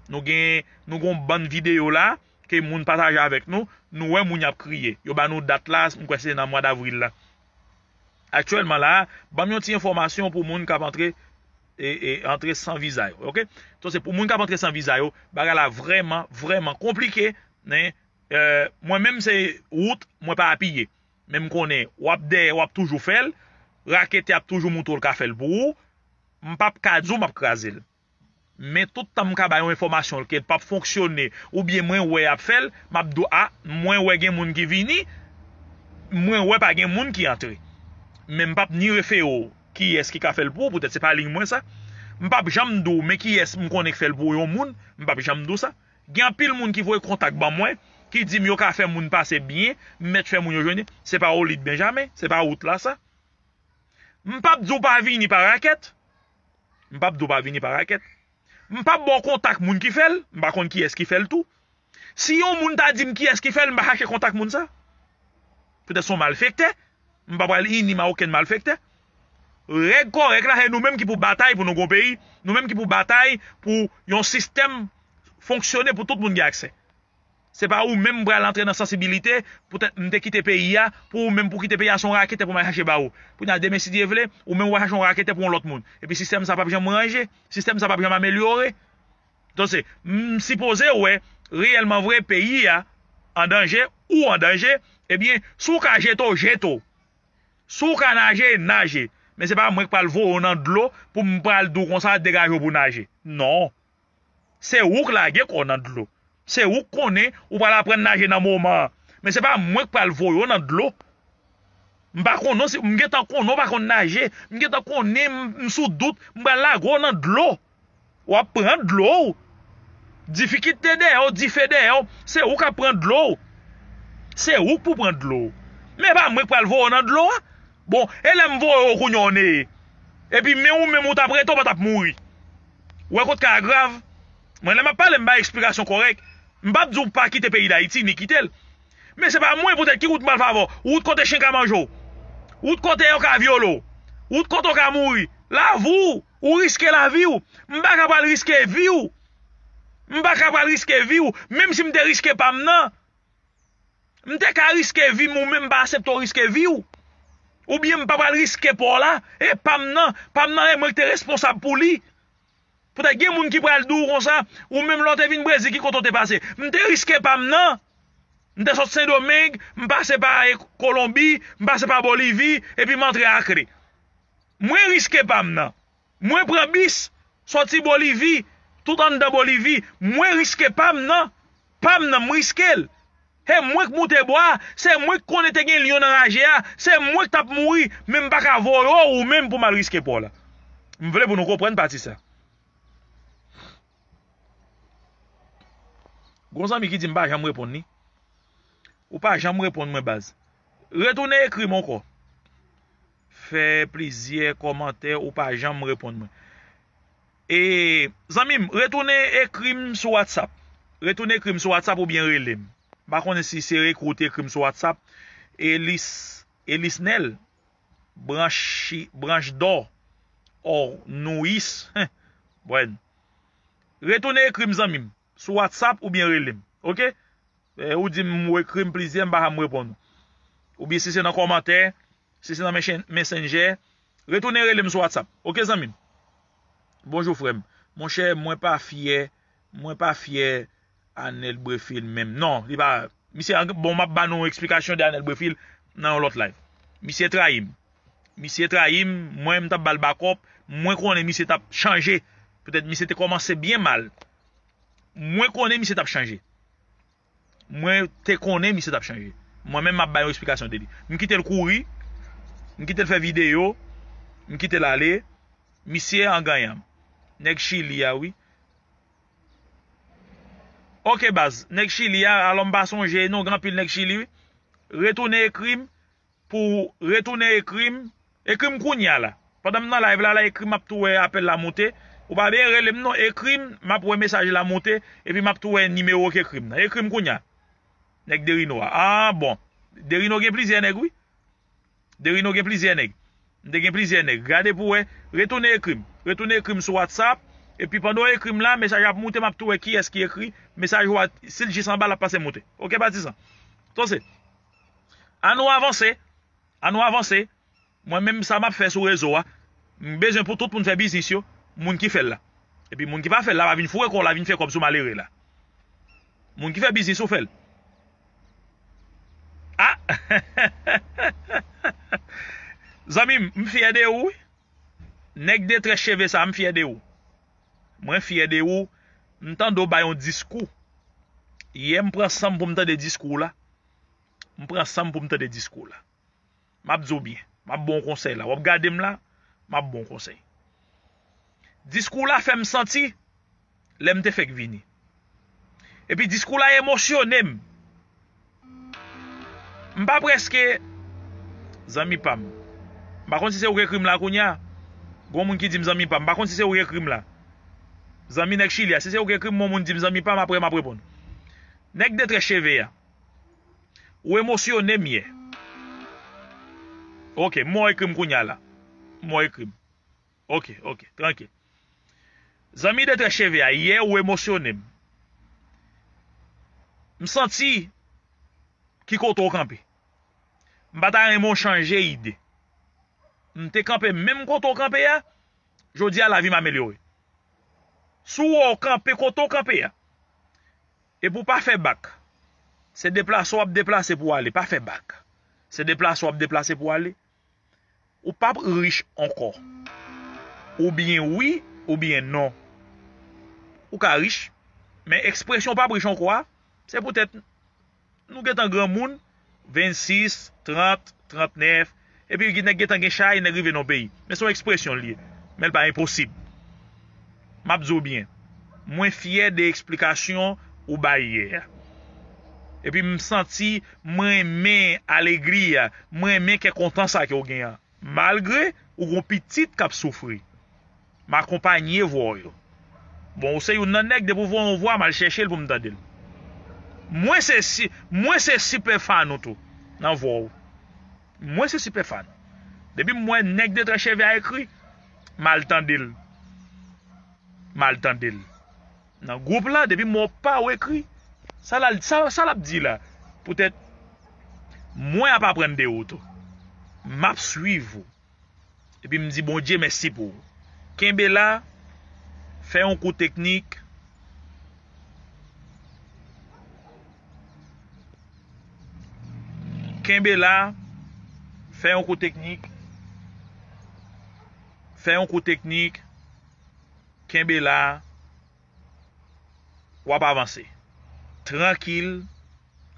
Nou gen, nou gen yon bann videyo la, ke moun pataje avèk nou, nou wè moun y ap kriye. Yo ba nou dat la, m kwè se nan mwa davril la. Aktyèlman la, ban m yon ti enfòmasyon pou moun k ap antre, e, e, antre san viza yo, oke? Donk, se pou moun k ap antre san viza yo, bagay la vrèman, vrèman konplike, men, e, mwen menm se wout, mwen pa apiye. Men m konnen, w ap dèyè, w ap toujou fè l, raketè ap toujou moutre w l ka fè l pou ou, m p ap ka di w m ap kraze l. Men tout tan m ka bay yon enfòmasyon ke l p ap fonksyone, oubyen mwen wè y ap fè l, m ap di w, a, mwen wè gen moun ki vini, mwen wè pa gen moun ki antre. Men m p ap ni refere w kiyès ki ka fè l pou ou, poutèt se pa liy mwen sa. M p ap janm di w, men kiyès m konnen k fè l pou yon moun, m p ap janm di w sa. Gen anpil moun ki voye kontak ban mwen, ki di m yo ka fè moun pase byen, m mèt fè moun yo jwenn li. Se pa Olid Benjamen, se pa wout la sa. M p ap di w pa vini pa rakèt. M p ap di w pa vini pa rakèt. M p ap ba w kontak moun ki fè l, m pa konn kiyès ki fè l tou. Si yon moun ta di m kiyès ki fè l, m pa chache kontak moun sa. Poutèt se yon malfektè, m pa pral ini m a okenn malfektè. Règ kòrèk la, se nou menm ki pou batay pou nou gon peyi, nou menm ki pou batay pou yon sistèm fonksyone pou tout moun gen aksè. Se pa ou menm pral antre nan sansibilite, poutèt m te kite peyi a, pou ou menm pou kite peyi a, se yon raketè pou m al chache ba ou. Kounye a, demen, si Dye vle, ou menm w a chache yon raketè pou yon lòt moun. Epi sistèm sa p ap janm ranje, sistèm sa p ap janm amelyore. Donk, se, m sipoze wè, reyèlman vre, peyi a an danje, ou an danje, ebyen, si w ka jete w, jete w. Si w ka naje, naje. Men se pa mwen k pral voye w nan dlo pou m pral di w konsa, degaje w pou w naje. Non. Se ou k lage kò w nan dlo. Se ou k konnen ou pral aprann naje nan moman an. Men se pa mwen k pral voye w nan dlo. M pa konnen w si, m gentan konnen w pa konn naje. M gentan konnen m, m sou dout, m pral lage w nan dlo. W ap pran dlo w. Difikilte dèyè w, dife dèyè w, se ou k ap pran dlo w. Se ou k pou pran dlo w. Men pa mwen k pral voye w nan dlo a. Bon, e lè m voye w kounye a w neye. Epi men ou menm ou t ap rete, w pa t ap mouri. Ou wè kote ka grav? Mwen, lè m ap pale, m bay eksplikasyon kòrèk. M p ap di w pa kite peyi Dayiti, ni kite l. Men se pa mwen poutèt ki wout m pral fè avè w. Wout kote chen ka manje w. Wout kote yo ka vyole w. Wout kote w ka mouri. Lavi w, ou riske lavi w. M pa ka pral riske vi w. M pa ka pral riske vi w. Menm si m te riske pa m nan, m te ka riske vi m, ou menm m pa aksepte w riske vi w. Oubyen m pa pral riske pa w la. E pa m nan, pa m nan, e mwen ki te responsab pou li. Poutèt gen moun ki pral di w konsa, ou menm lè w te vin Brezil, ki kote w te pase? M te riske pa m nan. M te sot Sendomeng, m pase pa, e, Kolonbi, m pase pa Bolivi, epi m antre Akre. Mwen riske pa m nan. Mwen pran bis, soti Bolivi, tout anndan Bolivi. Mwen riske pa m nan. Pa m nan, m riske l. Se mwen k moute bwa, se mwen k konnen te gen lyon nan raje a, se mwen k t ap mouri, men m pa ka voye w ou menm pou m al riske pa w la. M vle pou nou konprann pati sa. Gon zanmi ki di m pa janm reponn li. Ou pa janm reponn mwen, baz. Retounen ekri m ankò. Fè plizyè kòmantè, ou pa janm reponn mwen. E, zanmi m, retounen ekri m sou WhatsApp. Retounen ekri m sou WhatsApp oubyen rele m. M pa konnen si se ekri ou te ekri m sou WhatsApp. Elis, Elisnel, Branchi, Branch Dò, Ò, Nouyis. Bwen. Retounen ekri m, zanmi m, sou WhatsApp oubyen rele m. Oke? E, ou di m, ou ekri m plizyè, m pa janm reponn ou. Oubyen si se nan kòmantè, si se nan mechen-, Messenger, retounen rele m sou WhatsApp. Oke, zanmi m? Bonjou, frè m. Monchè, mwen pa fyè, mwen pa fyè Anel Brefil menm. Non, li pa. Misye, bon, m ap ba nou eksplikasyon de Anel Brefil nan yon lòt live. Misye trayi m. Misye trayi m, mwen, m t ap ba l bakòp. Mwen konnen misye t ap chanje. Petèt misye te kòmanse byen mal. Mwen konnen misye t ap chanje. Mwen te konnen misye t ap chanje. Mwen menm, m ap bay yon eksplikasyon de li. M kite l kouri, m kite l fè videyo, m kite l ale. Misye an ganyan m. Nèg Chili a, wi. Oke, baz, nèg Chili a, alò m pa sonje, non, gen anpil nèg Chili, wi. Retounen ekri m, pou retounen ekri m, ekri m kounye a la. Pandan m nan live la, la, ekri m, m ap tou wè apèl la moute. Ou pa bezwen rele m non, ekri m, m ap wè mesaj la moute, epi m ap tou wè nimewo w k ekri m nan. Ekri m kounye a. Nèg Derino a. Ah, bon. Derino gen plizyè nèg, wi. Derino gen plizyè nèg. M te gen plizyè nèg. Gade pou wè. Retounen ekri m. Retounen ekri m sou WhatsApp. Epi pandan w ekri m la, mesaj ap moute, m ap tou wè kiyès ki ekri. Mesaj ou a, si l jis anba, l ap pase moute. Oke, patizan. Tonse. An nou avanse. An nou avanse. Mwen menm sa m ap fè sou rezo a. M bezwen pou tout moun fè biznis yo. Moun ki fè l la. Epi moun ki pa fè l la, pa vin foure kò w la, vin fè kòb sou malere la. Moun ki fè biznis ou fè l. Ah! Zanmi m, m fyè de ou wi. Nèg de trè cheve sa, m fyè de ou. Mwen fyè de ou. M tande w bay yon diskou. Yè m pran san m pou m tande diskou w la. M pran san m pou m tande diskou w la. M ap di w byen. M ap ba w konsèy la. W ap gade m la, m ap ba w konsèy. Diskou w la fè m santi lè m te fèk vini. Epi diskou w la emosyone m. M pa prèske zanmi pa m. M pa konn si se ou ki ekri m la kounye a. Gon moun ki di m zanmi pa m. M pa konn si se ou ki ekri m la. Zanmi nèg Chili a. Si se ou ki ekri m, yon moun di m zanmi pa m, apre m ap reponn. Nèg de trè cheve a. Ou emosyone m yè. Oke, m wè w ekri m kounye a la. M wè w ekri m. Oke, oke, trankil. Zanmi de trè cheve a, yè ou emosyone m. M santi ki kote w kanpe. M pa ta renmen w chanje ide. M te kanpe menm kote w kanpe a, jodi a lavi m amelyore. Si w wè w kanpe kote w kanpe a, epi w pa fè bak, se deplase w ap deplase pou w ale, pa fè bak. Se deplase w ap deplase pou w ale. Ou p ap rich ankò. Oubyen wi, oubyen non. Ou ka rich, men ekspresyon w p ap rich ankò a, se poutèt nou gentan granmoun, vennsis, trant, trantnèf, epi nèg gentan gen chay, nèg rive nan peyi. Men se yon ekspresyon l ye. Men l pa enposib. M ap di w byen, mwen fyè de eksplikasyon ou bay yè a. Epi m santi m renmen alegri a, m renmen kè kontan sa ke w gen an. Malgre ou gon pitit k ap soufri, m akonpanye vwa w yo. Bon, ou se youn nan nèg, depi w voye yon vwa, m al chèche l pou m tande l. Mwen se si, mwen se sipè fan ou tou, nan vwa w. Mwen se sipè fan. Depi m wè nèg de trè cheve a ekri, m al tande l. M al tande l. Nan gwoup la, depi m wè w pa w ekri, sa l al, sa, sa l ap di la? Poutèt mwen ap aprann de ou tou. M ap swiv ou. Epi m di Bondye mèsi pou ou. Kenbe la, fè yon kou teknik. Kenbe la, fè yon kou teknik. Fè yon kou teknik. Kenbe la. W ap avanse. Trankil.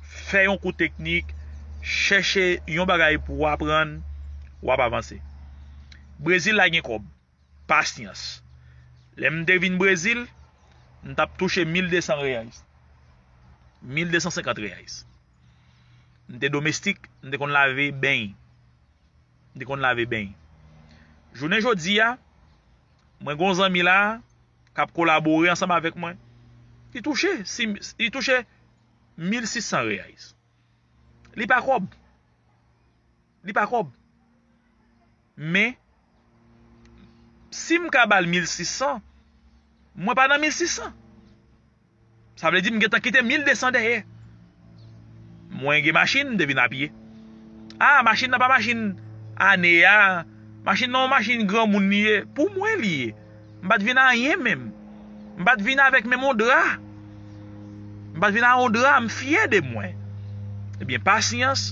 Fè yon kou teknik. Chèche yon bagay pou w aprann. W ap avanse. Brezil la gen kòb. Pasyans. Lè m te vin Brezil, m t ap touche mil de san reais. Mil de san senkant reais. M te domestik, m te konn lave beny. M te konn lave beny. Jounen jodi a, mwen gen yon zanmi la k ap kolabore ansanm avèk mwen. Li touche, si, li touche mil sis san reais. Li pa kòb. Li pa kòb. Men, si m ka ba l mil sis san, mwen pa nan mil sis san. Sa vle di m gentan kite mil de san dèyè. Mwen gen machin, m te vin a pye. A, machin nan pa machin ane a. Machin nan yon machin granmoun li ye. Pou mwen li ye. M pa t vin a anyen menm. M pa t vin avèk menm yon dra. M pa t vin a yon dra, m fyè de mwen. Ebyen, pasyans,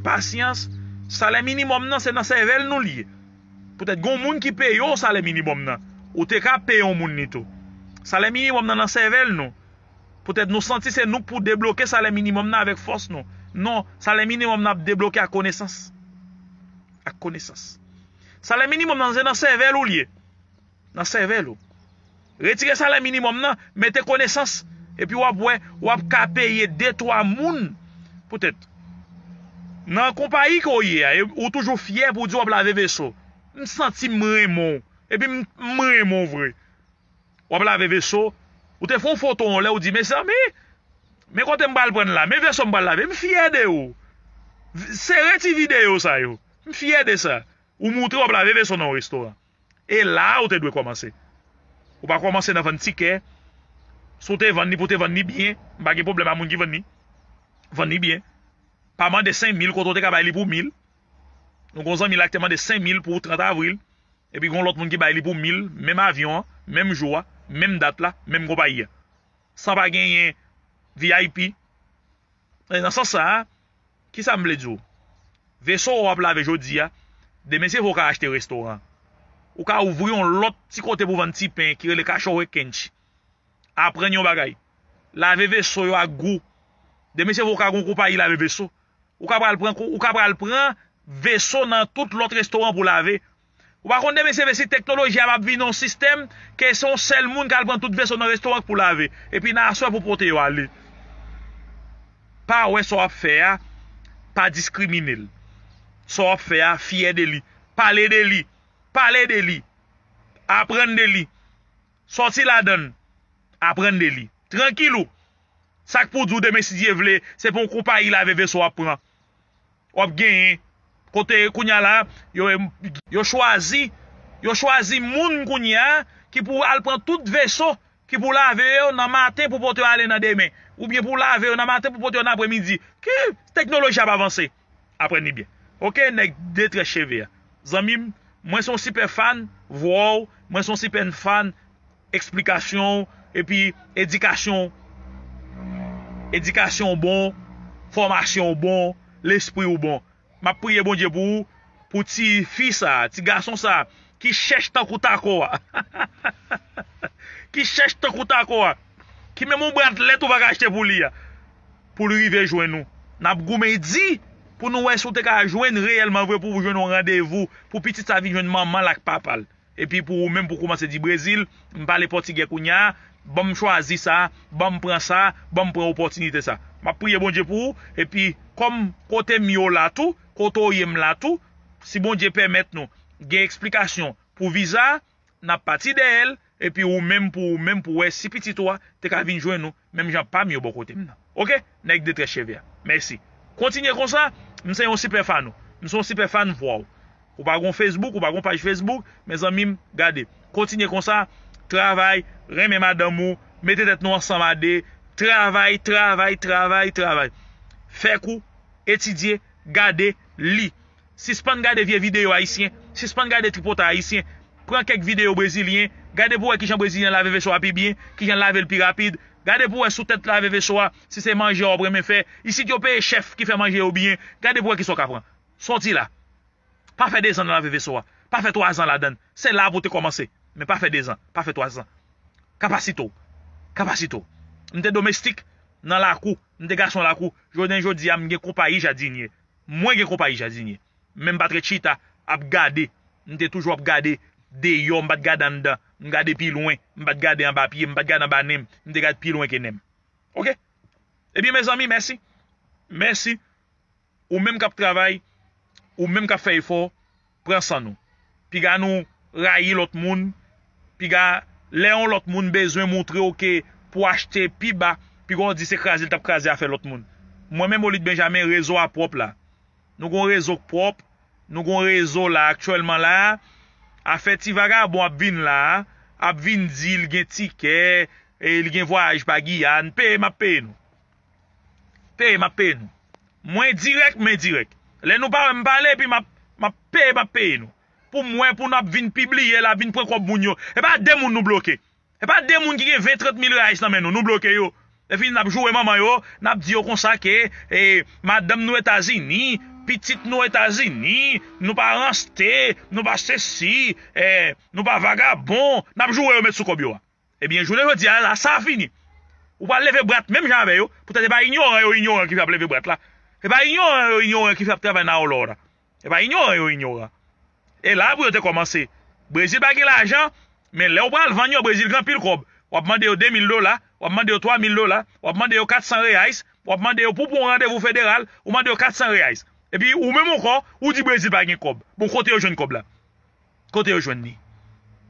pasyans. Salè minimòm nan, se nan sèvèl nou li ye. Poutèt gen yon moun ki peye w salè minimòm nan. Ou te ka peye yon moun li tou. Salè minimòm nan nan sèvèl nou. Poutèt nou santi se nou k pou debloke salè minimòm nan avèk fòs nou. Non, salè minimòm nan ap debloke ak konesans. Ak konesans. Salè minimòm nan se nan sèvèl ou li ye. Nan sèvèl ou. Retire salè minimòm nan, mete konesans, epi w ap wè, w ap ka peye de twa moun. Poutèt, nan konpayi ke w ye a, e ou toujou fyè pou w di w ap lave veso. M santi m renmen w, epi m, m renmen w vre. W ap lave veso, ou te fè yon foto yon lè, ou di, mezanmi, men kote m pral pran l la, men veso m pral lave, m fyè de ou. V-, sere ti videyo sa yo. M fyè de sa. Ou moutre w ap lave veso nan yon restoran. E la a ou te dwe kòmanse. Ou pa kòmanse nan vann tikè. Si w te vann li pou w te vann li byen, m pa gen pwoblèm a moun ki vann li. Vann li byen. Pa mande senk mil kote w te ka bay li pou mil. Nou gen yon zanmi la ki te mande senk mil pou trant avril. Epi gen yon lòt moun ki bay li pou mil, menm avyon an, menm jou a, menm dat la, menm konpayi a. San pa genyen V I P. E nan sans sa a, kisa m vle di w? Veso w ap lave jodi a, demen se vre w ka achte restoran. Ou ka ouvri yon lòt ti kote pou vann ti pen ki rele Kachòwe Kench. Aprann yon bagay. Lave veso yo ak gou. Demen se vre w ka gen yon konpayi lave veso. Ou ka pral pran, ou ka pral pran veso nan tout lòt restoran pou lave. Ou pa konn demen se vre si teknoloji a p ap vin yon sistèm ke se yon sèl moun k al pran tout veso nan restoran pou lave. Epi nan aswè pou pote yo ale. Pa wè sa w ap fè a, pa diskrimine l. Sa w ap fè a, fyè de li. Pale de li. Pale de li. Aprann de li. Sòti ladan l. Aprann de li. Trankil ou. Sa k pou di w demen, si Dye vle, se pou yon konpayi lave veso w ap pran. W ap genyen. Kote kounye a la, yo, yo chwazi, yo chwazi moun kounye a ki pou al pran tout veso ki pou lave yo nan maten pou pote yo ale nan demen. Oubyen pou lave yo nan maten pou pote yo nan apremidi. Ki teknoloji ap avanse? Aprann li byen. Oke, nèg detrès cheve a. Zanmi m, mwen se yon sipè fan vwa w, mwen se yon sipè fan eksplikasyon w, epi edikasyon w. Edikasyon w bon, fòmasyon w bon, lespri w bon. M ap priye Bondye pou ou, pou ti fi sa, ti gason sa, ki chèch tankou tako a. Ki chèch tankou tako a. Ki menm yon bwatlèt ou pa ka achte pou li a. Pou l rive jwenn ou. N ap goumen di pou nou wè si w te ka jwenn reyèlman vre pou w jwenn yon randevou. Pou pitit sa vin jwenn manman l ak papa l. Epi pou ou menm pou kòmanse di Brezil, m pale pòtigè kounye a, ban m chwazi sa, ban m pran sa, ban m pran opòtinite sa. M ap priye Bondye pou ou, epi kòm kote m yo la tou, kote w ye m la tou, si Bondye pèmèt nou gen eksplikasyon pou viza, n ap pati dèyè l, epi ou menm pou ou menm pou wè si pitit ou a te ka vin jwenn ou, menm jan pa m yo bò kote m nan. Oke? Nèg detrès cheve a. Mèsi. Kontinye konsa, m se yon sipè fan ou. M se yon sipè fan vwa w. Ou pa gon Facebook, ou pa gon paj Facebook, mezanmi m, gade. Kontinye konsa, travay, renmen madanm ou, mete tèt nou ansanm a de, travay, travay, travay, travay. Fè kou, etidye, gade, li. Sispann gade vye videyo ayisyen, sispann gade tripotay ayisyen. Pran kèk videyo brezilyen, gade pou wè kijan brezilyen lave veso a pi byen, kijan lave l pi rapid. Gade pou wè sou tèt lave veso a, si se manje a w ap renmen fè. Isit yo peye chèf ki fè manje yo byen. Gade pou wè kisa w ka pran. Sòti la. Pa fè dezan nan lave veso a. Pa fè twazan ladan l. Se la pou w te kòmanse. Men pa fè dezan. Pa fè twazan. Kapasite w. Kapasite w. M te domestik nan lakou. M te gason lakou. Jounen jodi a, m gen konpayi jadinye. Mwen gen konpayi jadinye. Men m pa t ret chita ap gade. M te toujou ap gade deyò. M pa t gade anndan. M gade pi lwen. M pa t gade anba pye m. M pa t gade anba nen m. M te gade pi lwen ke nen m. Oke? Ebyen, mezanmi, mèsi. Mèsi. Ou menm k ap travay, ou menm k ap fè efò, pran san nou. Piga nou rayi lòt moun, piga lè yon lòt moun bezwen moutre w ke pou achte pi ba, piga w di se kraze l t ap kraze afè lòt moun. Mwen menm, Olid Benjamin, rezo a pwòp la. Nou gon rezo k pwòp, nou gon rezo la aktyèlman la, afè ti vagabon ap vin la, ap vin di l gen tikè, e l gen vwayaj pa Giyàn, peye m ap peye nou. Peye m ap peye nou. Mwen dirèk, men dirèk. Lè nou pa wè m pale, epi m ap, m ap peye, m ap peye nou. Pou m wè, pou n ap vin pibliye la, vin pran kòb moun yo. E pa de moun nou bloke. E pa de moun ki gen ven, trant mil reais nan men nou, nou bloke yo. Lè fini, n ap joure manman yo, n ap di yo konsa ke, e, madanm nou Etazini, pitit nou Etazini, nou pa ranste, nou pa sesi, e, nou pa vagabon, n ap joure yo met sou kòb yo a. Ebyen, jounen jodi a la, sa fini. Ou pral leve bra menm jan avè yo, poutèt se pa inyoran yo inyoran ki fè ap leve bra la. Se pa inyoran yo inyoran ki fè ap travay nan Aurora. Se pa inyoran yo inyoran. E la pou yo te kòmanse. Brezil pa gen lajan, men lè w pral vann yo, Brezil gen anpil kòb. W ap mande yo de mil dola, w ap mande yo twa mil dola, w ap mande yo kat san reais, w ap mande yo pou pran yon randevou federal, ou mande yo kat san reais. Epi ou menm ankò, ou di Brezil pa gen kòb. Bon, kote yo jwenn kòb la? Kote yo jwenn li?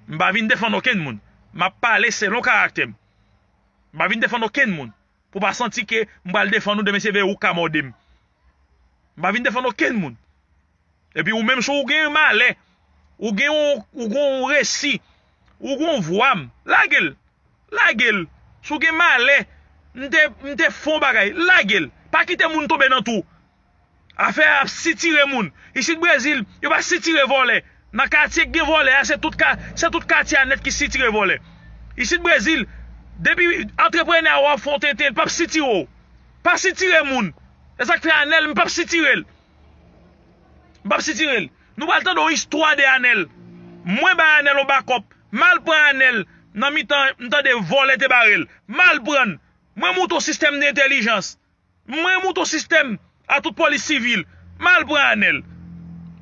M pa vin defann okenn moun. M ap pale selon karaktè m. M pa vin defann okenn moun. Pou w pa santi ke m pral defann ou demen se vre ou k ka mòde m. M pa vin defann okenn moun. Epi ou menm si w gen malè, ou gen yon, ou gen yon resi, ou gen yon vwa, lage l. Lage l. Si w gen malè, m te, m te fè yon bagay, lage l. Pa kite moun tonbe nan twou. Afè ap sitire moun. Isit Brezil, yo pa sitire vòlè. Nan katye k gen vòlè a, se tout ka, se tout katye a nèt ki sitire vòlè. Isit Brezil, depi antreprenè a w ap fè yon tenten, l p ap sitire w. Pa sitire moun. E sa k fè Anèl, m p ap sitire l. M p ap sitire l. Nou pral tande yon istwa de Anèl. Mwen bay Anèl yon bakòp. M al pran Anèl nan mitan, m tande vòlè te bare l. M al pran l. Mwen monte yon sistèm de entèlijans. Mwen monte yon sistèm a tout polis sivil. M al pran Anèl.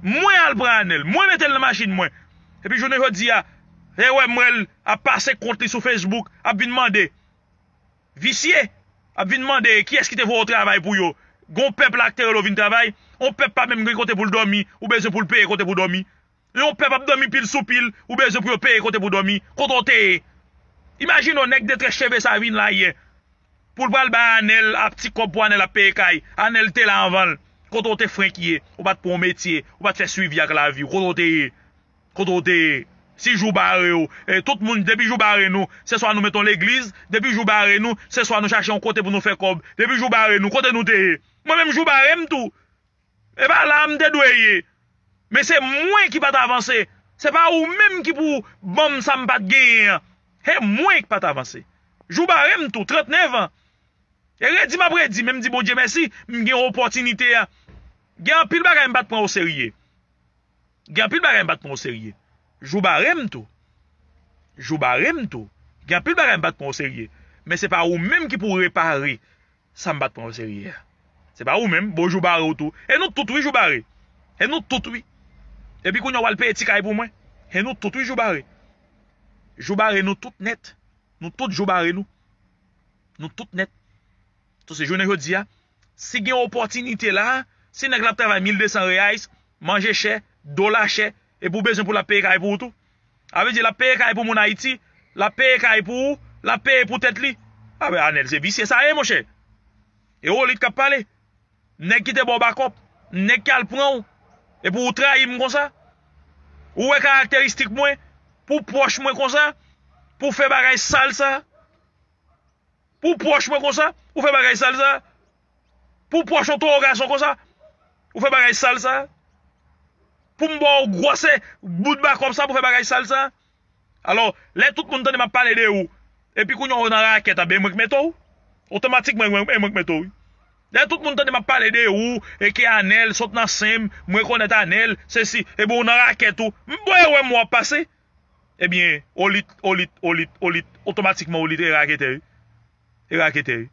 Mwen al pran Anèl. Mwen mete l nan machin mwen. Epi jounen jodi a, e wè m wè l ap pase kont li sou Facebook, ap vin mande. Visye, ap vin mande kiyès ki te voye w travay pou yo. Gon pèp la ki te rele w vin travay. On pèp pa menm gen kote pou l dòmi, ou bezwen pou l peye kote pou dòmi. Yon pèp ap dòmi pil sou pil, ou bezwen pou yo peye kote pou dòmi. Kote w te ye? Imajine w nèg detrès cheve sa vin la yè. Pou l pral bay Anèl ap ti kòb pou Anèl ap peye kay. Anèl te la anvan l. Kote w te frenk ye? Ou pa t pran yon metye, ou pa t fè swivi ak lavi w. Kote w te ye? Kote w te ye? Si jou bare w, e, tout moun, depi jou bare nou, se swa nou mete yon legliz, depi jou bare nou, se swa nou chache yon kote pou nou fè kòb. Depi jou bare nou, kote nou te ye? Mwen menm jou bare m tou. E pa la m te dwe ye. Men se mwen ki pa t avanse. Se pa ou menm ki pou ban m sa m pa t genyen an. Se mwen ki pa t avanse. Jou bare m tou, trannèf an. E redi m ap redi, men m di Bondye mèsi, m gen opòtinite a. Gen anpil bagay m pa t pran oserye. Gen anpil bagay m pa t pran oserye. Jou bare m tou. Jou bare m tou. Gen anpil bagay m pa t pran oserye. Men se pa ou menm ki pou repare sa m pa t pran oserye a. Se pa ou menm, bon jou bare w tou. E nou tout wi jou bare. E nou tout wi. Epi kounye a w al peye ti kay pou mwen. E nou tout wi jou bare. Jou bare nou tout nèt. Nou tout jou bare nou. Nou tout nèt. Sou se jounen jodi a, si gen opòtinite la, si nèg la ap travay mil de san reais, manje chè, dola chè, epi w bezwen pou l ap peye kay pou ou tou. A vle di l ap peye kay pou moun Ayiti, l ap peye kay pou ou, l ap peye pou tèt li. A ben Anèl se visye sa ye monchè. E Olit k ap pale. Nèg ki te ba w bakòp, nèg ki al pran w, epi w trayi m konsa. Ou wè karakteristik mwen, pou w pwòch mwen konsa, pou w fè bagay sal sa. Pou w pwòch mwen konsa, ou fè bagay sal sa. Pou w pwòch yon toro gason konsa, ou fè bagay sal sa. Pou m ba w gwòsè bout bakòp sa pou fè bagay sal sa. Alò, lè tout moun tande m ap pale de ou, epi kounye a w nan rakèt, a ben e mwen k mete w. Otomatikman, e mwen, e mwen k mete w wi. Lè tout moun tande m ap pale de ou, e ke Anèl sot nan sen m, m rekonèt Anèl, sesi, e ben w nan rakèt ou. M bwè wè m w ap pase. Ebyen, Olit, Olit, Olit, Olit, otomatikman Olit e raketè wi. E raketè wi.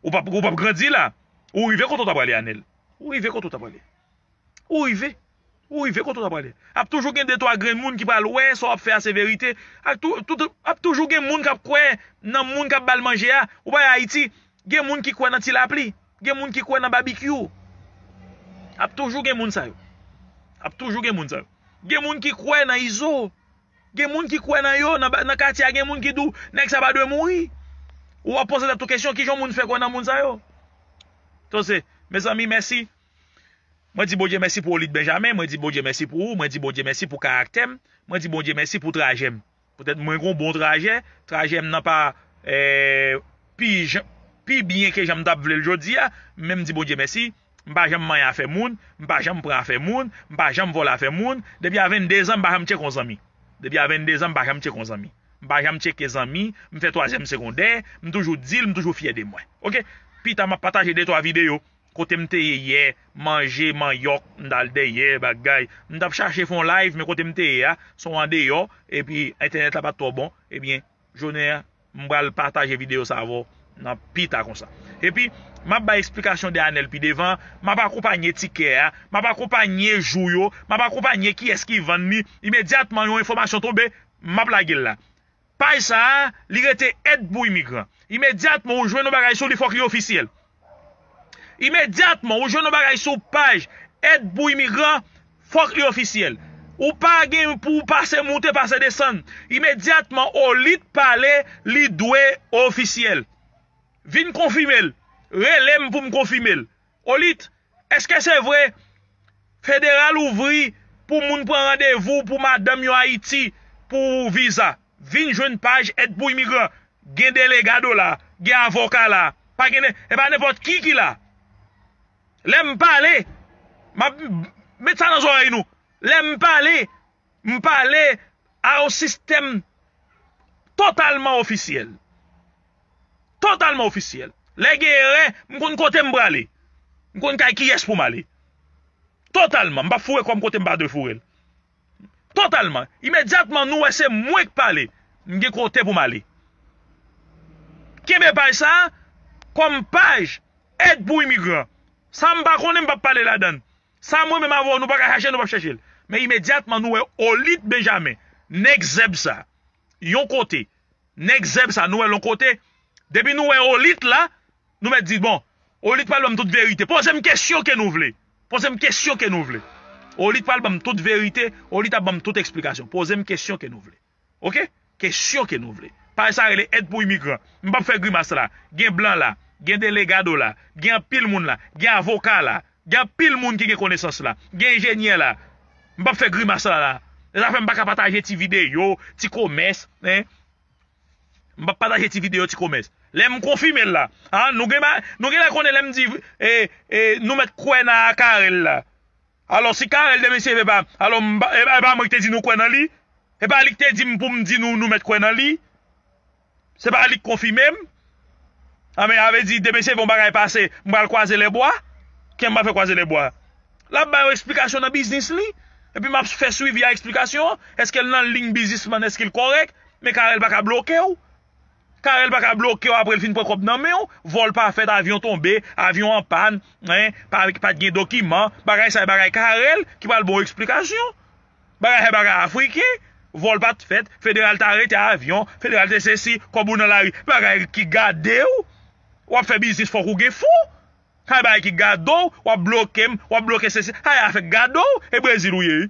Ou p ap, ou p ap grandi la. Ou rive kote w ta prale Anèl. Ou rive kote w ta prale. Ou rive. Ou rive kote w ta prale. Ap toujou gen de twa grenn moun ki pral wè sa w ap fè a se verite. Ak tou, tout, ap toujou gen moun k ap kwè nan moun k ap ba l manje a. Ou pa wè Ayiti, gen moun ki kwè nan ti lapli. Gen moun ki kwè nan babikyou. Ap toujou gen moun sa yo. Ap toujou gen moun sa yo. Gen moun ki kwè nan Izo. Gen moun ki kwè nan yo, nan, nan katye a gen moun ki di w, nèg sa pa dwe mouri. Ou ap poze tèt ou kesyon, kijan yon moun fè kwè nan moun sa yo? Donk se, mezanmi, mèsi. Mwen di Bondye mèsi pou Olit Benjamin, mwen di Bondye mèsi pou ou, mwen di Bondye mèsi pou karaktè m, mwen di Bondye mèsi pou trajè m. Poutèt mwen gen yon bon trajè, trajè m nan pa, eh, pi jan, pi byen ke jan m t ap vle l jodi a, men m di Bondye mèsi, m pa janm manyen afè moun, m pa janm pran afè moun, m pa janm vòlè afè moun, depi a venndezan m pa janm tcheke yon zanmi. Depi a venndezan m pa janm tcheke yon zanmi. M pa janm tcheke zanmi, m fè twazyèm segondè, m toujou di l, m toujou fyè de mwen. Oke? Pita m ap pataje de twa videyo. Kote m te ye yè, manje manyòk, m t al dèyè bagay. M t ap chache fè yon live, men kote m te ye a, se yon andeyò, epi entènèt la pa t twò bon. Ebyen, jounen an, m pral pataje videyo sa avè w nan pita konsa. Epi, m ap bay eksplikasyon de Anèl pi devan, m ap akonpanye tikè a, m ap akonpanye jou yo, m ap akonpanye kiyès ki vann li. Imedyatman yon enfòmasyon tonbe, m ap lage l la. Paj sa a, li rete èd pou imigran. Imedyatman ou jwenn yon bagay sou li, fòk li ofisyèl. Imedyatman ou jwenn yon bagay sou paj èd pou imigran, fòk li ofisyèl. Ou pa gen pou w pase moute, pase desann. Imedyatman Olit pale, li dwe ofisyèl. Vin konfime l. Rele m pou m konfime l. Olit, èske se vre Federal ouvri pou moun pran randevou pou madanm yo Ayiti pou viza. Vin jwenn paj Èd pou Imigran. Gen delega dola, gen avoka la. Pa gen, e pa nenpòt ki ki la. Lè m pale, m ap met sa nan zòrèy nou. Lè m pale, m pale a yon sistèm totalman ofisyèl. Totalman ofisyèl. Lè gen erè, m konn kote m prale. M konn kay kiyès pou m ale. Totalman. M p ap foure kò m kote m pa dwe foure l. Totalman. Imedyatman nou wè se mwen k pale, m gen kote pou m ale. Kenbe paj sa a kòm paj Èd pou Imigran. Sa m pa konnen, m p ap pale ladan l. Sa mwen menm avè w nou pa ka chache, nou p ap chèche l. Men imedyatman nou wè Olit Benjamin, nèg zèb sa, yon kote, nèg zèb sa, nou wè l yon kote. Depi nou wè Olit la, nou mèt di, bon, Olit pral ban m tout verite. Poze m kesyon ke nou vle. Poze m kesyon ke nou vle. Olit pral ban m tout verite, Olit ap ban m tout eksplikasyon. Poze m kesyon ke nou vle. Oke? Kesyon ke nou vle. Paj sa rele Èd pou Imigran. M p ap fè grimas la. Gen blan la, gen delega dola, gen anpil moun la, gen avoka la, gen anpil moun ki gen konesans la, gen enjenyè la. M p ap fè grimas la la. E sa fè m pa ka pataje ti videyo, ti komès, en. M p ap pataje ti videyo, ti komès. Lè m konfime l la, a, nou gen, nou gen lè konnen lè m di, e, e, nou mèt kwè nan Karèl la. Alò, si Karèl demen si Eve pa, alò, m pa, e, e pa mwen ki te di nou kwè nan li? E pa li ki te di m pou m di nou, nou mèt kwè nan li? Se pa li k konfime m? Anben, a vle di, demen si Eve yon bagay pase, m pral kwaze lèbwa? Kè m pa fè kwaze lèbwa. L ap ba yo eksplikasyon nan biznis li. Epi m ap fè swivi a eksplikasyon an. Èske l nan liy biznisman? Èske l kòrèk? Men Karèl pa ka bloke w. Karèl pa ka bloke w apre l fin pran kòb nan men w. Vòl pa fèt, avyon tonbe, avyon an pàn, en, pa, pa t gen dokiman. Bagay sa yo bagay Karèl ki pral ba w eksplikasyon. Bagay sa yo bagay afriken. Vòl pa t fèt, federal te arete avyon, federal te sesi, kòb ou nan lari. Bagay ki gade w. W ap fè biznis fòk ou gen fon. Sa bagay ki gade w, w ap bloke m, w ap bloke sesi. Sa afè gade w, e Brezil ou ye, wi.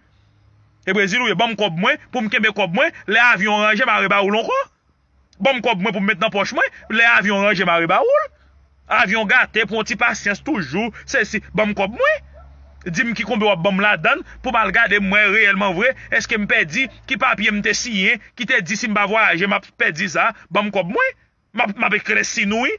E Brezil ou ye, ban m kòb mwen, pou m kenbe kòb mwen, lè avyon an ranje, m a reba ou l ankò. Ban m kòb mwen pou m met nan pòch mwen, lè avyon an ranje, m a reba ou l. Avyon gate, pran ti pasyans toujou, sesi, ban m kòb mwen. Di m ki konbe w ap ban m ladan l, pou m al gade m wè reyèlman vre, èske m pèdi, ki papye m te siyen, ki te di si m pa vwayaje, m ap pèdi sa, ban m kòb mwen. M ap, m ap eklèsi nou, wi.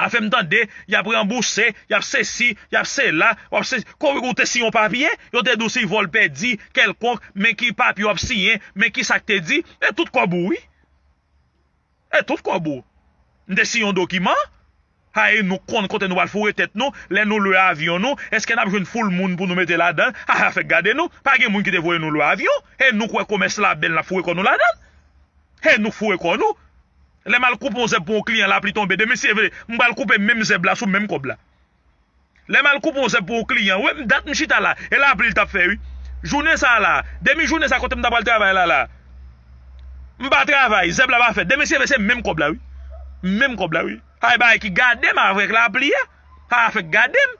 Afè m tande, y ap ranbouse, y ap sesi, y ap sela, w ap sesi. Kote ou te siyen yon papye, yo te di w si vòl pèdi kèlkonk, men ki papye w ap siyen, men ki sa k te di, e tout kòb ou, wi. E tout kòb ou. M te siyen yon dokiman. Ha, e nou konn kote nou pral foure tèt nou, lè nou lwe avyon nou, èske n ap jwenn foul moun pou nou mete ladan l? Ha, afè gade nou, pa gen moun ki te voye nou lwe avyon, e nou kwè komès la bèl, n ap foure kò nou ladan l. E nou k foure kò nou. Lè m al koupe yon zèb pou yon kliyan, lapli tonbe, demen si Eve, m pral koupe menm zèb la sou menm kòb la. Lè m al koupe yon zèb pou yon kliyan, wi, dat m chita la, e lapli l t ap fè, wi. Jounen sa a la, demi jounen sa kote m ta pral travay la, la. M pa travay, zèb la pa fèt. Demen si Eve, se menm kòb la, wi. Menm kòb la, wi. Ay, bagay ki gade m avèk lapli a. Afè gade m.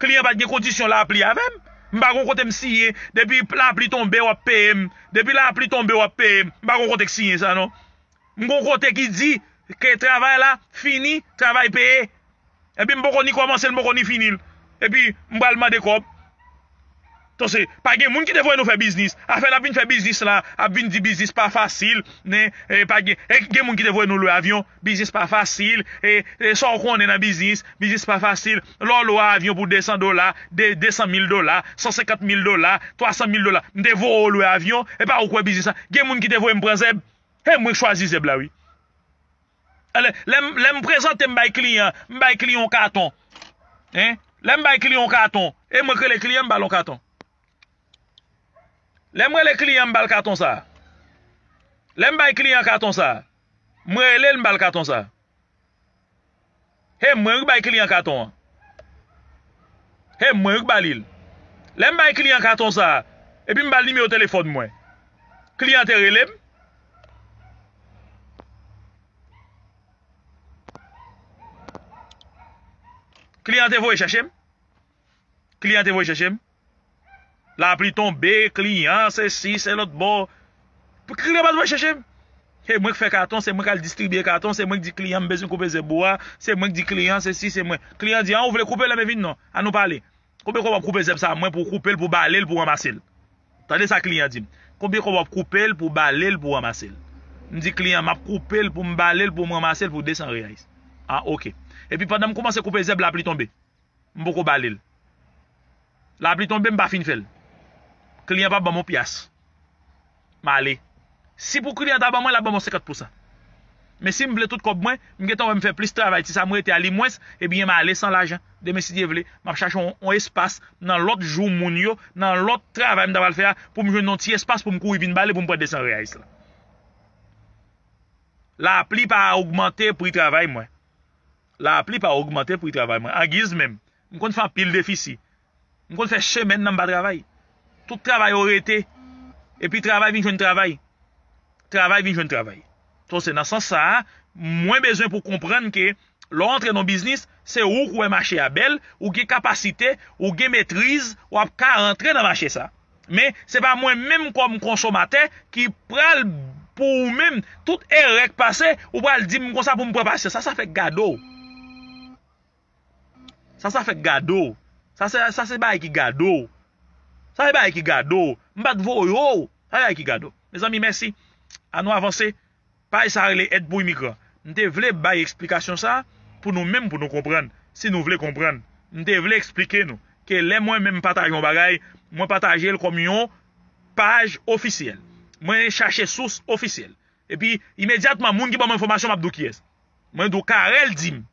Kliyan pa t gen kondisyon lapli avè m. M pa gon kote m siyen. Depi lapli tonbe, w ap peye m. Depi lapli tonbe, w ap peye m. M pa gon kote k siyen sa, non. M gon kote ki di ke travay la fini, travay peye. Epi m poko ni kòmanse l, m poko ni fini l. Epi m pral mande kòb. Donk, se pa gen moun ki te voye nou fè biznis. Afè n ap vin fè biznis la, ap vin di biznis pa fasil, nen, e, pa gen, e, gen moun ki te voye nou lwe avyon, biznis pa fasil, e, e, sa w konnen nan biznis, biznis pa fasil. Lè w lwe avyon pou de san dola, de, de san mil dola, san senkant mil dola, twa san mil dola. M te voye w lwe avyon, e pa ou kwè biznis la. Gen moun ki te voye m pran zèb. E mwen k chwazi zèb la, wi. Lè, lè m, lè m prezante m bay kliyan, m bay kliyan yon katon. Hein? Lè m bay kliyan yon katon, e mwen k rele kliyan, m ba l yon katon. Lè m rele kliyan, m ba l katon sa. Lè m bay kliyan katon sa, mwen rele l, m ba l katon sa. E mwen wi k bay kliyan katon an. E mwen wi k ba li l. Lè m bay kliyan katon sa, epi m ba l nimewo telefòn mwen. Kliyan te rele m. Kliyan te voye chèche m. Kliyan te voye chèche m. Lapli tonbe, kliyan, sesi, se lòt bò. Kliyan pa t voye chèche m. Se mwen k fè katon, se mwen k al distribye katon, se mwen k di kliyan m bezwen koupe zèb ou a, se mwen k di kliyan sesi, se mwen. Kliyan di, an, ou vle koupe, lè m vin non. An nou pale. Konbyen kòb w ap koupe zèb sa a mwen pou w koupe l, pou w bale l, pou w ranmase l? Tande sa kliyan di m. Konbyen kòb w ap koupe l, pou w bale l, pou w ranmase l? M di kliyan, m ap koupe l, pou m bale l, pou m ranmase l, pou de san reyais. Ah, oke. Epi pandan m kòmanse koupe zèb, lapli tonbe. M poko bale l. Lapli tonbe, m pa fin fè l. Kliyan pa ban m yon pyas. M ale. Si pou kliyan ta ban mwen, l ap ban mwen senkant pousan. Men si m vle tout kòb mwen, m gentan wè m fè plis travay, ti sa m rete a li mwens, ebyen m ale san lajan. Demen si Dye vle, m ap chache yon, yon espas nan lòt jou moun yo, nan lòt travay m ta pral fè a, pou m jwenn yon ti espas pou m kouri vin bale pou m pran de san reyais la. Lapli pa ogmante pri travay mwen. Lapli pa ogmante pri travay mwen. Angiz menm, m konn fè anpil defisi. M konn fè semèn nan m pa travay. Tout travay yo rete. Epi travay vin jwenn travay. Travay vin jwenn travay. So, se nan sans sa a, mwen bezwen pou konprann ke lè w antre nan biznis, se ou k wè mache a bèl, ou gen kapasite, ou gen metriz, w ap ka rantre nan mache sa. Men, se pa mwen menm kòm konsomatè ki pral pou ou menm, tout erè k pase, ou pral di m konsa pou m pran pasyans. Sa, sa fèk gado. Sa, sa fèk gado. Sa, se, sa se bagay ki gado. Sa se bagay ki gado. M pa t voye w. Sa se bagay ki gado. Mezanmi, mèsi. An nou avanse. Paj sa rele Èd pou Imigran. M te vle bay eksplikasyon sa pou nou menm, pou nou konprann. Si nou vle konprann, m te vle eksplike nou ke lè mwen menm pataje yon bagay, mwen pataje l kòm yon paj ofisyèl. Mwen chache sous ofisyèl. Epi, imedyatman, moun ki ban mwen enfòmasyon, m ap di w kiyès. Mwen di w Carel di m.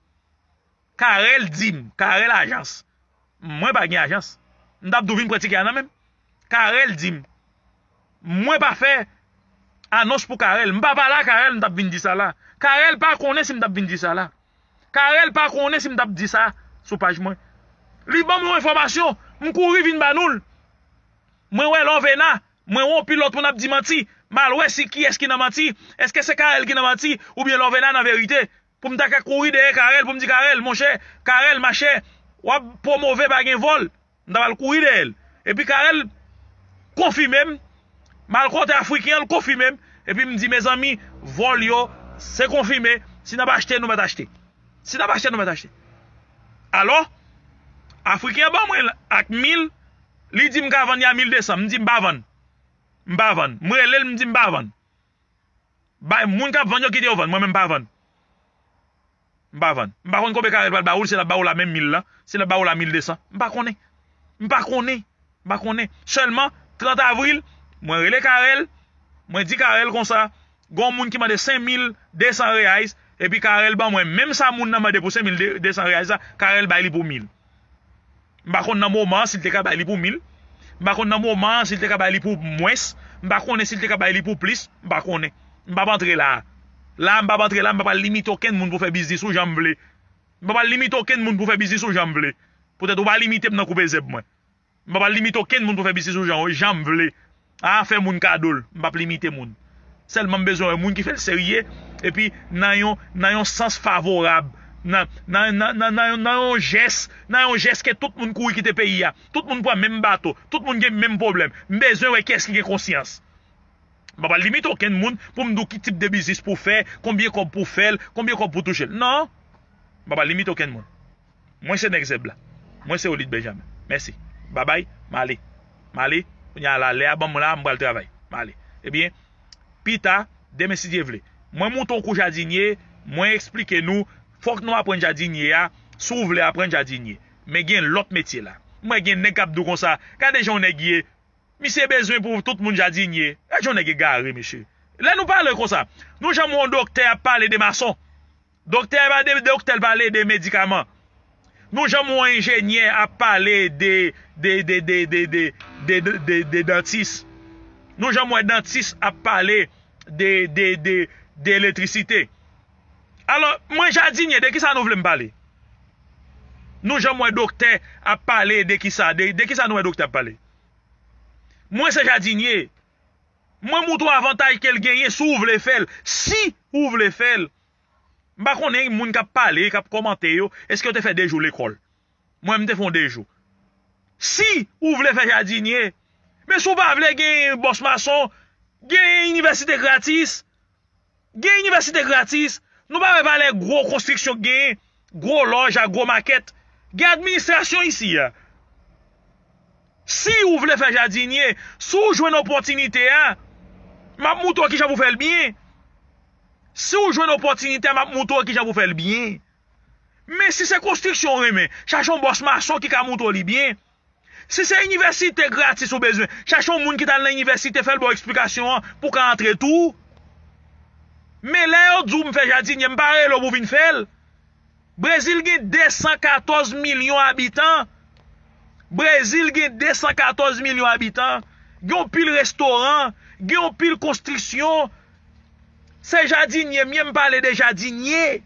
Carel di m, Carel Ajans. Mwen pa gen ajans. M t ap di w vin pran tikè a nan men m. Carel di m. Mwen pa fè anons pou Carel. M pa pale a Carel, m t ap vin di sa la. Carel pa konnen si m t ap vin di sa la. Carel pa konnen si m t ap di sa sou paj mwen. Li ban m yon enfòmasyon, m kouri vin ba nou l. Mwen wè Lòvena, mwen wè yon pil lòt moun ap di manti. M al wè si kiyès ki nan manti. Èske se Carel ki nan manti oubyen Lòvena nan verite? Pou m ta ka kouri dèyè Carel, pou m di Carel, monchè, Carel, machè, w ap pwomove pa gen vòl. M ta pral kouri dèyè l. Epi Carel konfime m. M al kote Afriken an, l konfime m. Epi m di, mezanmi, vòl yo, se konfime. Si n ap achte, nou mèt achte. Si n ap achte, nou mèt achte. Alò, Afriken an ban mwen l ak mil, li di m ka vann li a mil de san. M di m pa vann. M pa vann. M rele l, m di m pa vann. Bay moun k ap vann yo kite yo vann, mwen menm m pa vann. M pa vann. M pa konn konbyen Carel pral ba ou l, si l ap ba ou la menm mil la, si l ap ba ou la mil de san. M pa konnen. M pa konnen. M pa konnen. Sèlman, trant avril, mwen rele Carel, mwen di Carel konsa, gen yon moun ki mande senk mil de san reais, epi Carel ban mwen menm sa moun nan mande pou senk mil de san reais la, Carel bay li pou mil. M pa konn nan moman an si l te ka bay li pou mil. M pa konn nan moman an si l te ka bay li pou mwens. M pa konnen si l te ka bay li pou plis. M pa konnen. M p ap antre la a. La a, m p ap antre la, m pa pral limite okenn moun pou fè biznis ou jan m vle. M pa pral limite okenn moun pou fè biznis ou jan m vle. Poutèt ou pa limite m nan koupe zèb mwen. M pa pral limite okenn moun pou fè biznis ou jan, jan m vle. A, fè moun kado l. M p ap limite moun. Sèlman m bezwen wè moun ki fè l serye, epi nan yon, nan yon sans favorab, nan, nan, nan, nan, nan, yon- nan yon jès, nan yon jès ke tout moun kouri kite peyi a, tout moun pran menm bato, tout moun gen menm pwoblèm. M bezwen wè kiyès ki gen konsyans. M pa pral limite okenn moun pou m di w ki tip de biznis pou w fè, konbyen kòb pou w fè l, konbyen kòb pou w touche l. Non! M pa pral limite okenn moun. Mwen se nèg zèb la. Mwen se Olid Benjamin. Mèsi. Babay, m ale. M ale. Kounye a la, lè a ban m la, m pral travay. M ale. Ebyen, pita, demen si Dye vle. Mwen montre w kou jadinye, mwen eksplike nou, fòk nou aprann jadinye a, si w vle aprann jadinye. Men gen lòt metye la. Mwen gen nèg k ap di w konsa, gade jan yon nèg ye, misye bezwen pou tout moun jadinye. Gade yon nèg egare, mesye. Lè nou pale konsa, nou janm wè yon doktè ap pale de mason. Doktè pa de doktè, l pale de medikaman. Nou janm wè yon enjenyè ap pale de, de, de, de dantis. Nou janm wè dantis ap pale de, de, de, de elektrisite. Alò, mwen jadinye, de kisa nou vle m pale? Nou janm wè doktè ap pale de kisa? De, de kisa nou wè doktè ap pale? Mwen se jadinye. Mwen montre w avantaj ke l genyen si w vle fè l. Si w vle fè l. M pa konnen moun k ap pale, k ap kòmante yo, èske yo te fè de jou lekòl? Mwen, m te fè yon de jou. Si w vle fè jadinye, men si w pa vle gen bòs mason, gen inivèsite gratis. Gen inivèsite gratis. Nou pa wè valè gwo konstriksyon k genyen, gwo lòj ak gwo makèt. Gen administrasyon isi a. Si ou vle fè jadinye, si w jwenn opòtinite a, m ap moutre w kijan pou fè l byen. Si w jwenn opòtinite a, m ap moutre w kijan pou fè l byen. Men si se konstriksyon w renmen, chache yon bòs mason ki ka moutre w li byen. Si se inivèsite gratis ou bezwen, chache yon moun ki t al nan inivèsite fè l ba w eksplikasyon an pou w ka antre tou. Men lè yo di w m fè jadinye, m pa rele w pou w vin fè l. Brezil gen de san katòz milyon abitan. Brezil gen de san katòz milyon abitan. Gen yon pil restoran, gen yon pil konstriksyon. Se jadinye m ye, m pale de jadinye.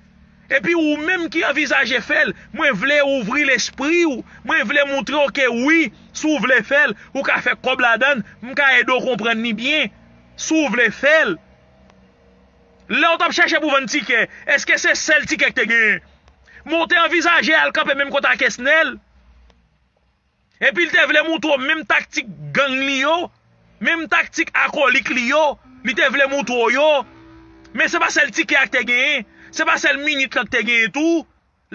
Epi ou menm ki anvizaje fè l, mwen vle ouvri lespri w. Mwen vle moutre w ke wi, si w vle fè l, ou ka fè kòb ladan l, m ka ede w konprann li byen. Si w vle fè l. Lè w t ap chèche pou vann tikè, èske se sèl tikè k te genyen? Men w te anvizaje al kanpe menm kote ak Kesnel? Epi l te vle moutre w menm taktik gang li yo, menm taktik akolik li yo, li te vle moutre w yo. Men se pa sèl tikè a k te genyen, se pa sèl minit lan k te genyen tou.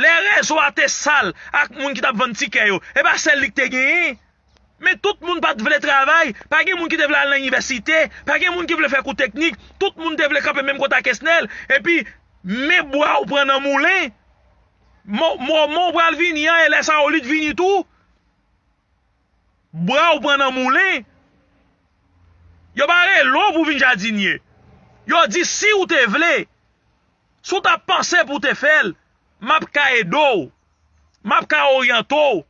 Lè rezo a te sal ak moun ki t ap vann tikè yo, e pa sèl li k te genyen. Men tout moun pa t vle travay, pa gen moun ki te vle al nan inivèsite, pa gen moun ki vle fè kou teknik, tout moun te vle kanpe menm kote ak Kesnel, epi men bwa w pran nan moulen. Mo- Mòmon w pral vini an, e lè sa yo li t vini tou. Bwa w pran nan moulen. Yo pa rele w pou vin jadinye. Yo di si w te vle, si w t ap panse pou w te fè l, m ap ka ede w. M ap ka oryante w.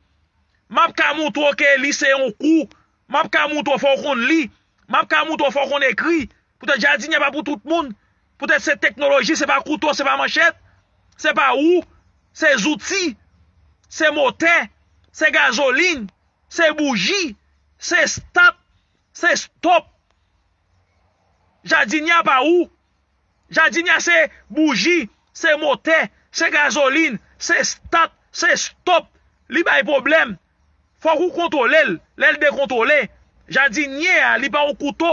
M ap ka moutre w ke li se yon kou. M ap ka moutre w fò w konn li. M ap ka moutre w fò w konn ekri. Poutèt jadinye pa pou tout moun. Poutèt se teknoloji, se pa kouto, se pa manchèt. Se pa ou. Se zouti. Se motè. Se gazolin. Se bouji. Se stat. Se stòp. Jadinye a pa ou. Jadinye a se bouji, se motè, se gazolin, se stat, se stòp. Li bay pwoblèm. Fòk ou kontwole l. Lè l dekontwole, jadinye a, li pa yon kouto.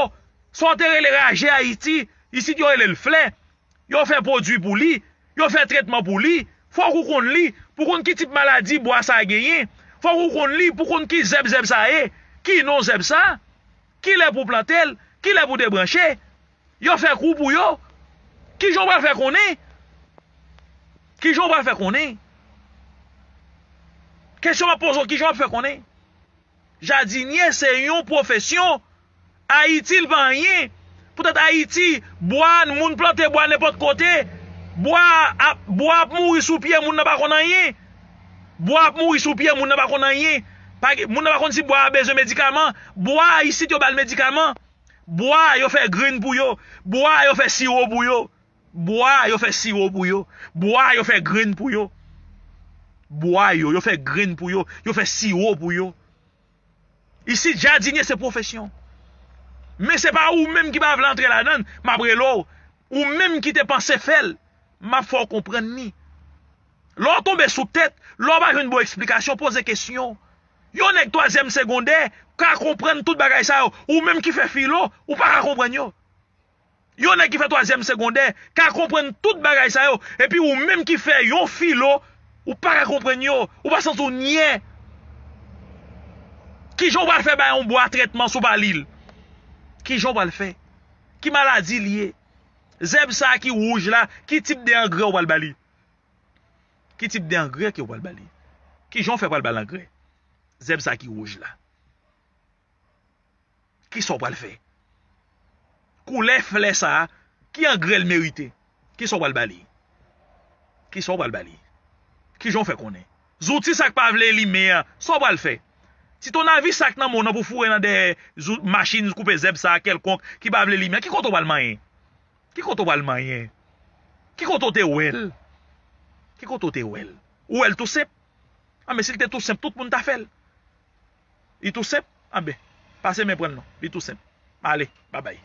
Sa w te rele raje Ayiti, isit yo rele l flè. Yo fè pwodui pou li. Yo fè tretman pou li. Fòk ou konn li pou konn ki tip maladi bwa sa a genyen. Fòk ou konn li pou konn ki zèb zèb sa a ye. Ki non zèb sa a? Kilè pou plante l? Kilè pou debranche? Yo fè kou pou yo. Kijan w pral fè konnen? Kijan w pral fè konnen? Kesyon m ap poze w, kijan w ap fè konnen? Jadinye se yon pwofesyon. Ayiti, li pa anyen. Poutèt Ayiti, bwa, moun plante bwa nenpòt kote. Bwa ap, bwa ap mouri sou pye, moun nan pa konn anyen. Bwa ap mouri sou pye, moun nan pa konn anyen. Pa gen- moun nan pa konn si bwa a bezwen medikaman. Bwa a isit, yo ba l medikaman. Bwa a, yo fè grenn pou yo. Bwa a, yo fè siwo pou yo. Bwa a, yo fè siwo pou yo. Bwa a, yo fè grenn pou yo. Bwa yo, yo fè grenn pou yo. Yo fè siwo pou yo. Isit, jadinye se pwofesyon. Men se pa ou menm ki pa vle antre ladan l, m ap rele w. Ou menm ki te panse fè l, m ap fè w konprann li. Lè w tonbe sou tèt, lè w pa jwenn bon eksplikasyon, poze kesyon. Yon nèg twazyèm segondè ka konprann tout bagay sa yo. Ou menm ki fè filo, ou pa ka konprann yo. Yon nèg ki fè twazyèm segondè ka konprann tout bagay sa yo, epi ou menm ki fè yon filo, ou pa ka konprann yo, ou pa santi w nyè. Kijan w pral fè bay yon bwa trètman si w pa li l? Kijan w pral fè? Ki maladi li ye? Zèb sa a ki wouj la, ki tip de angrè w pral ba li? Ki tip de angrè ke w pral ba li? Kijan w fè pral ba l angrè? Zèb sa a ki wouj la. Kisa w pral fè? Koulè flè sa a, ki angrè l merite? Kisa w pral ba li? Kisa w pral ba li? Kijan w fè konnen? Zouti sa k pa vle limen an, sa w pral fè? Ti tounavis sa k nan men w nan pou foure nan dèyè zou- machin koupe zèb sa a kèlkonk ki pa vle limen an, ki kote w pral manyen? Ki kote w pral manyen? Ki kote w te wè l? Ki kote w te wè l? Ou wè l tou senp? Anben, si l te tou senp, tout moun ta fè l. Li tou senp? Anben, pase men pran l non. Li tou senp. Ale, babay.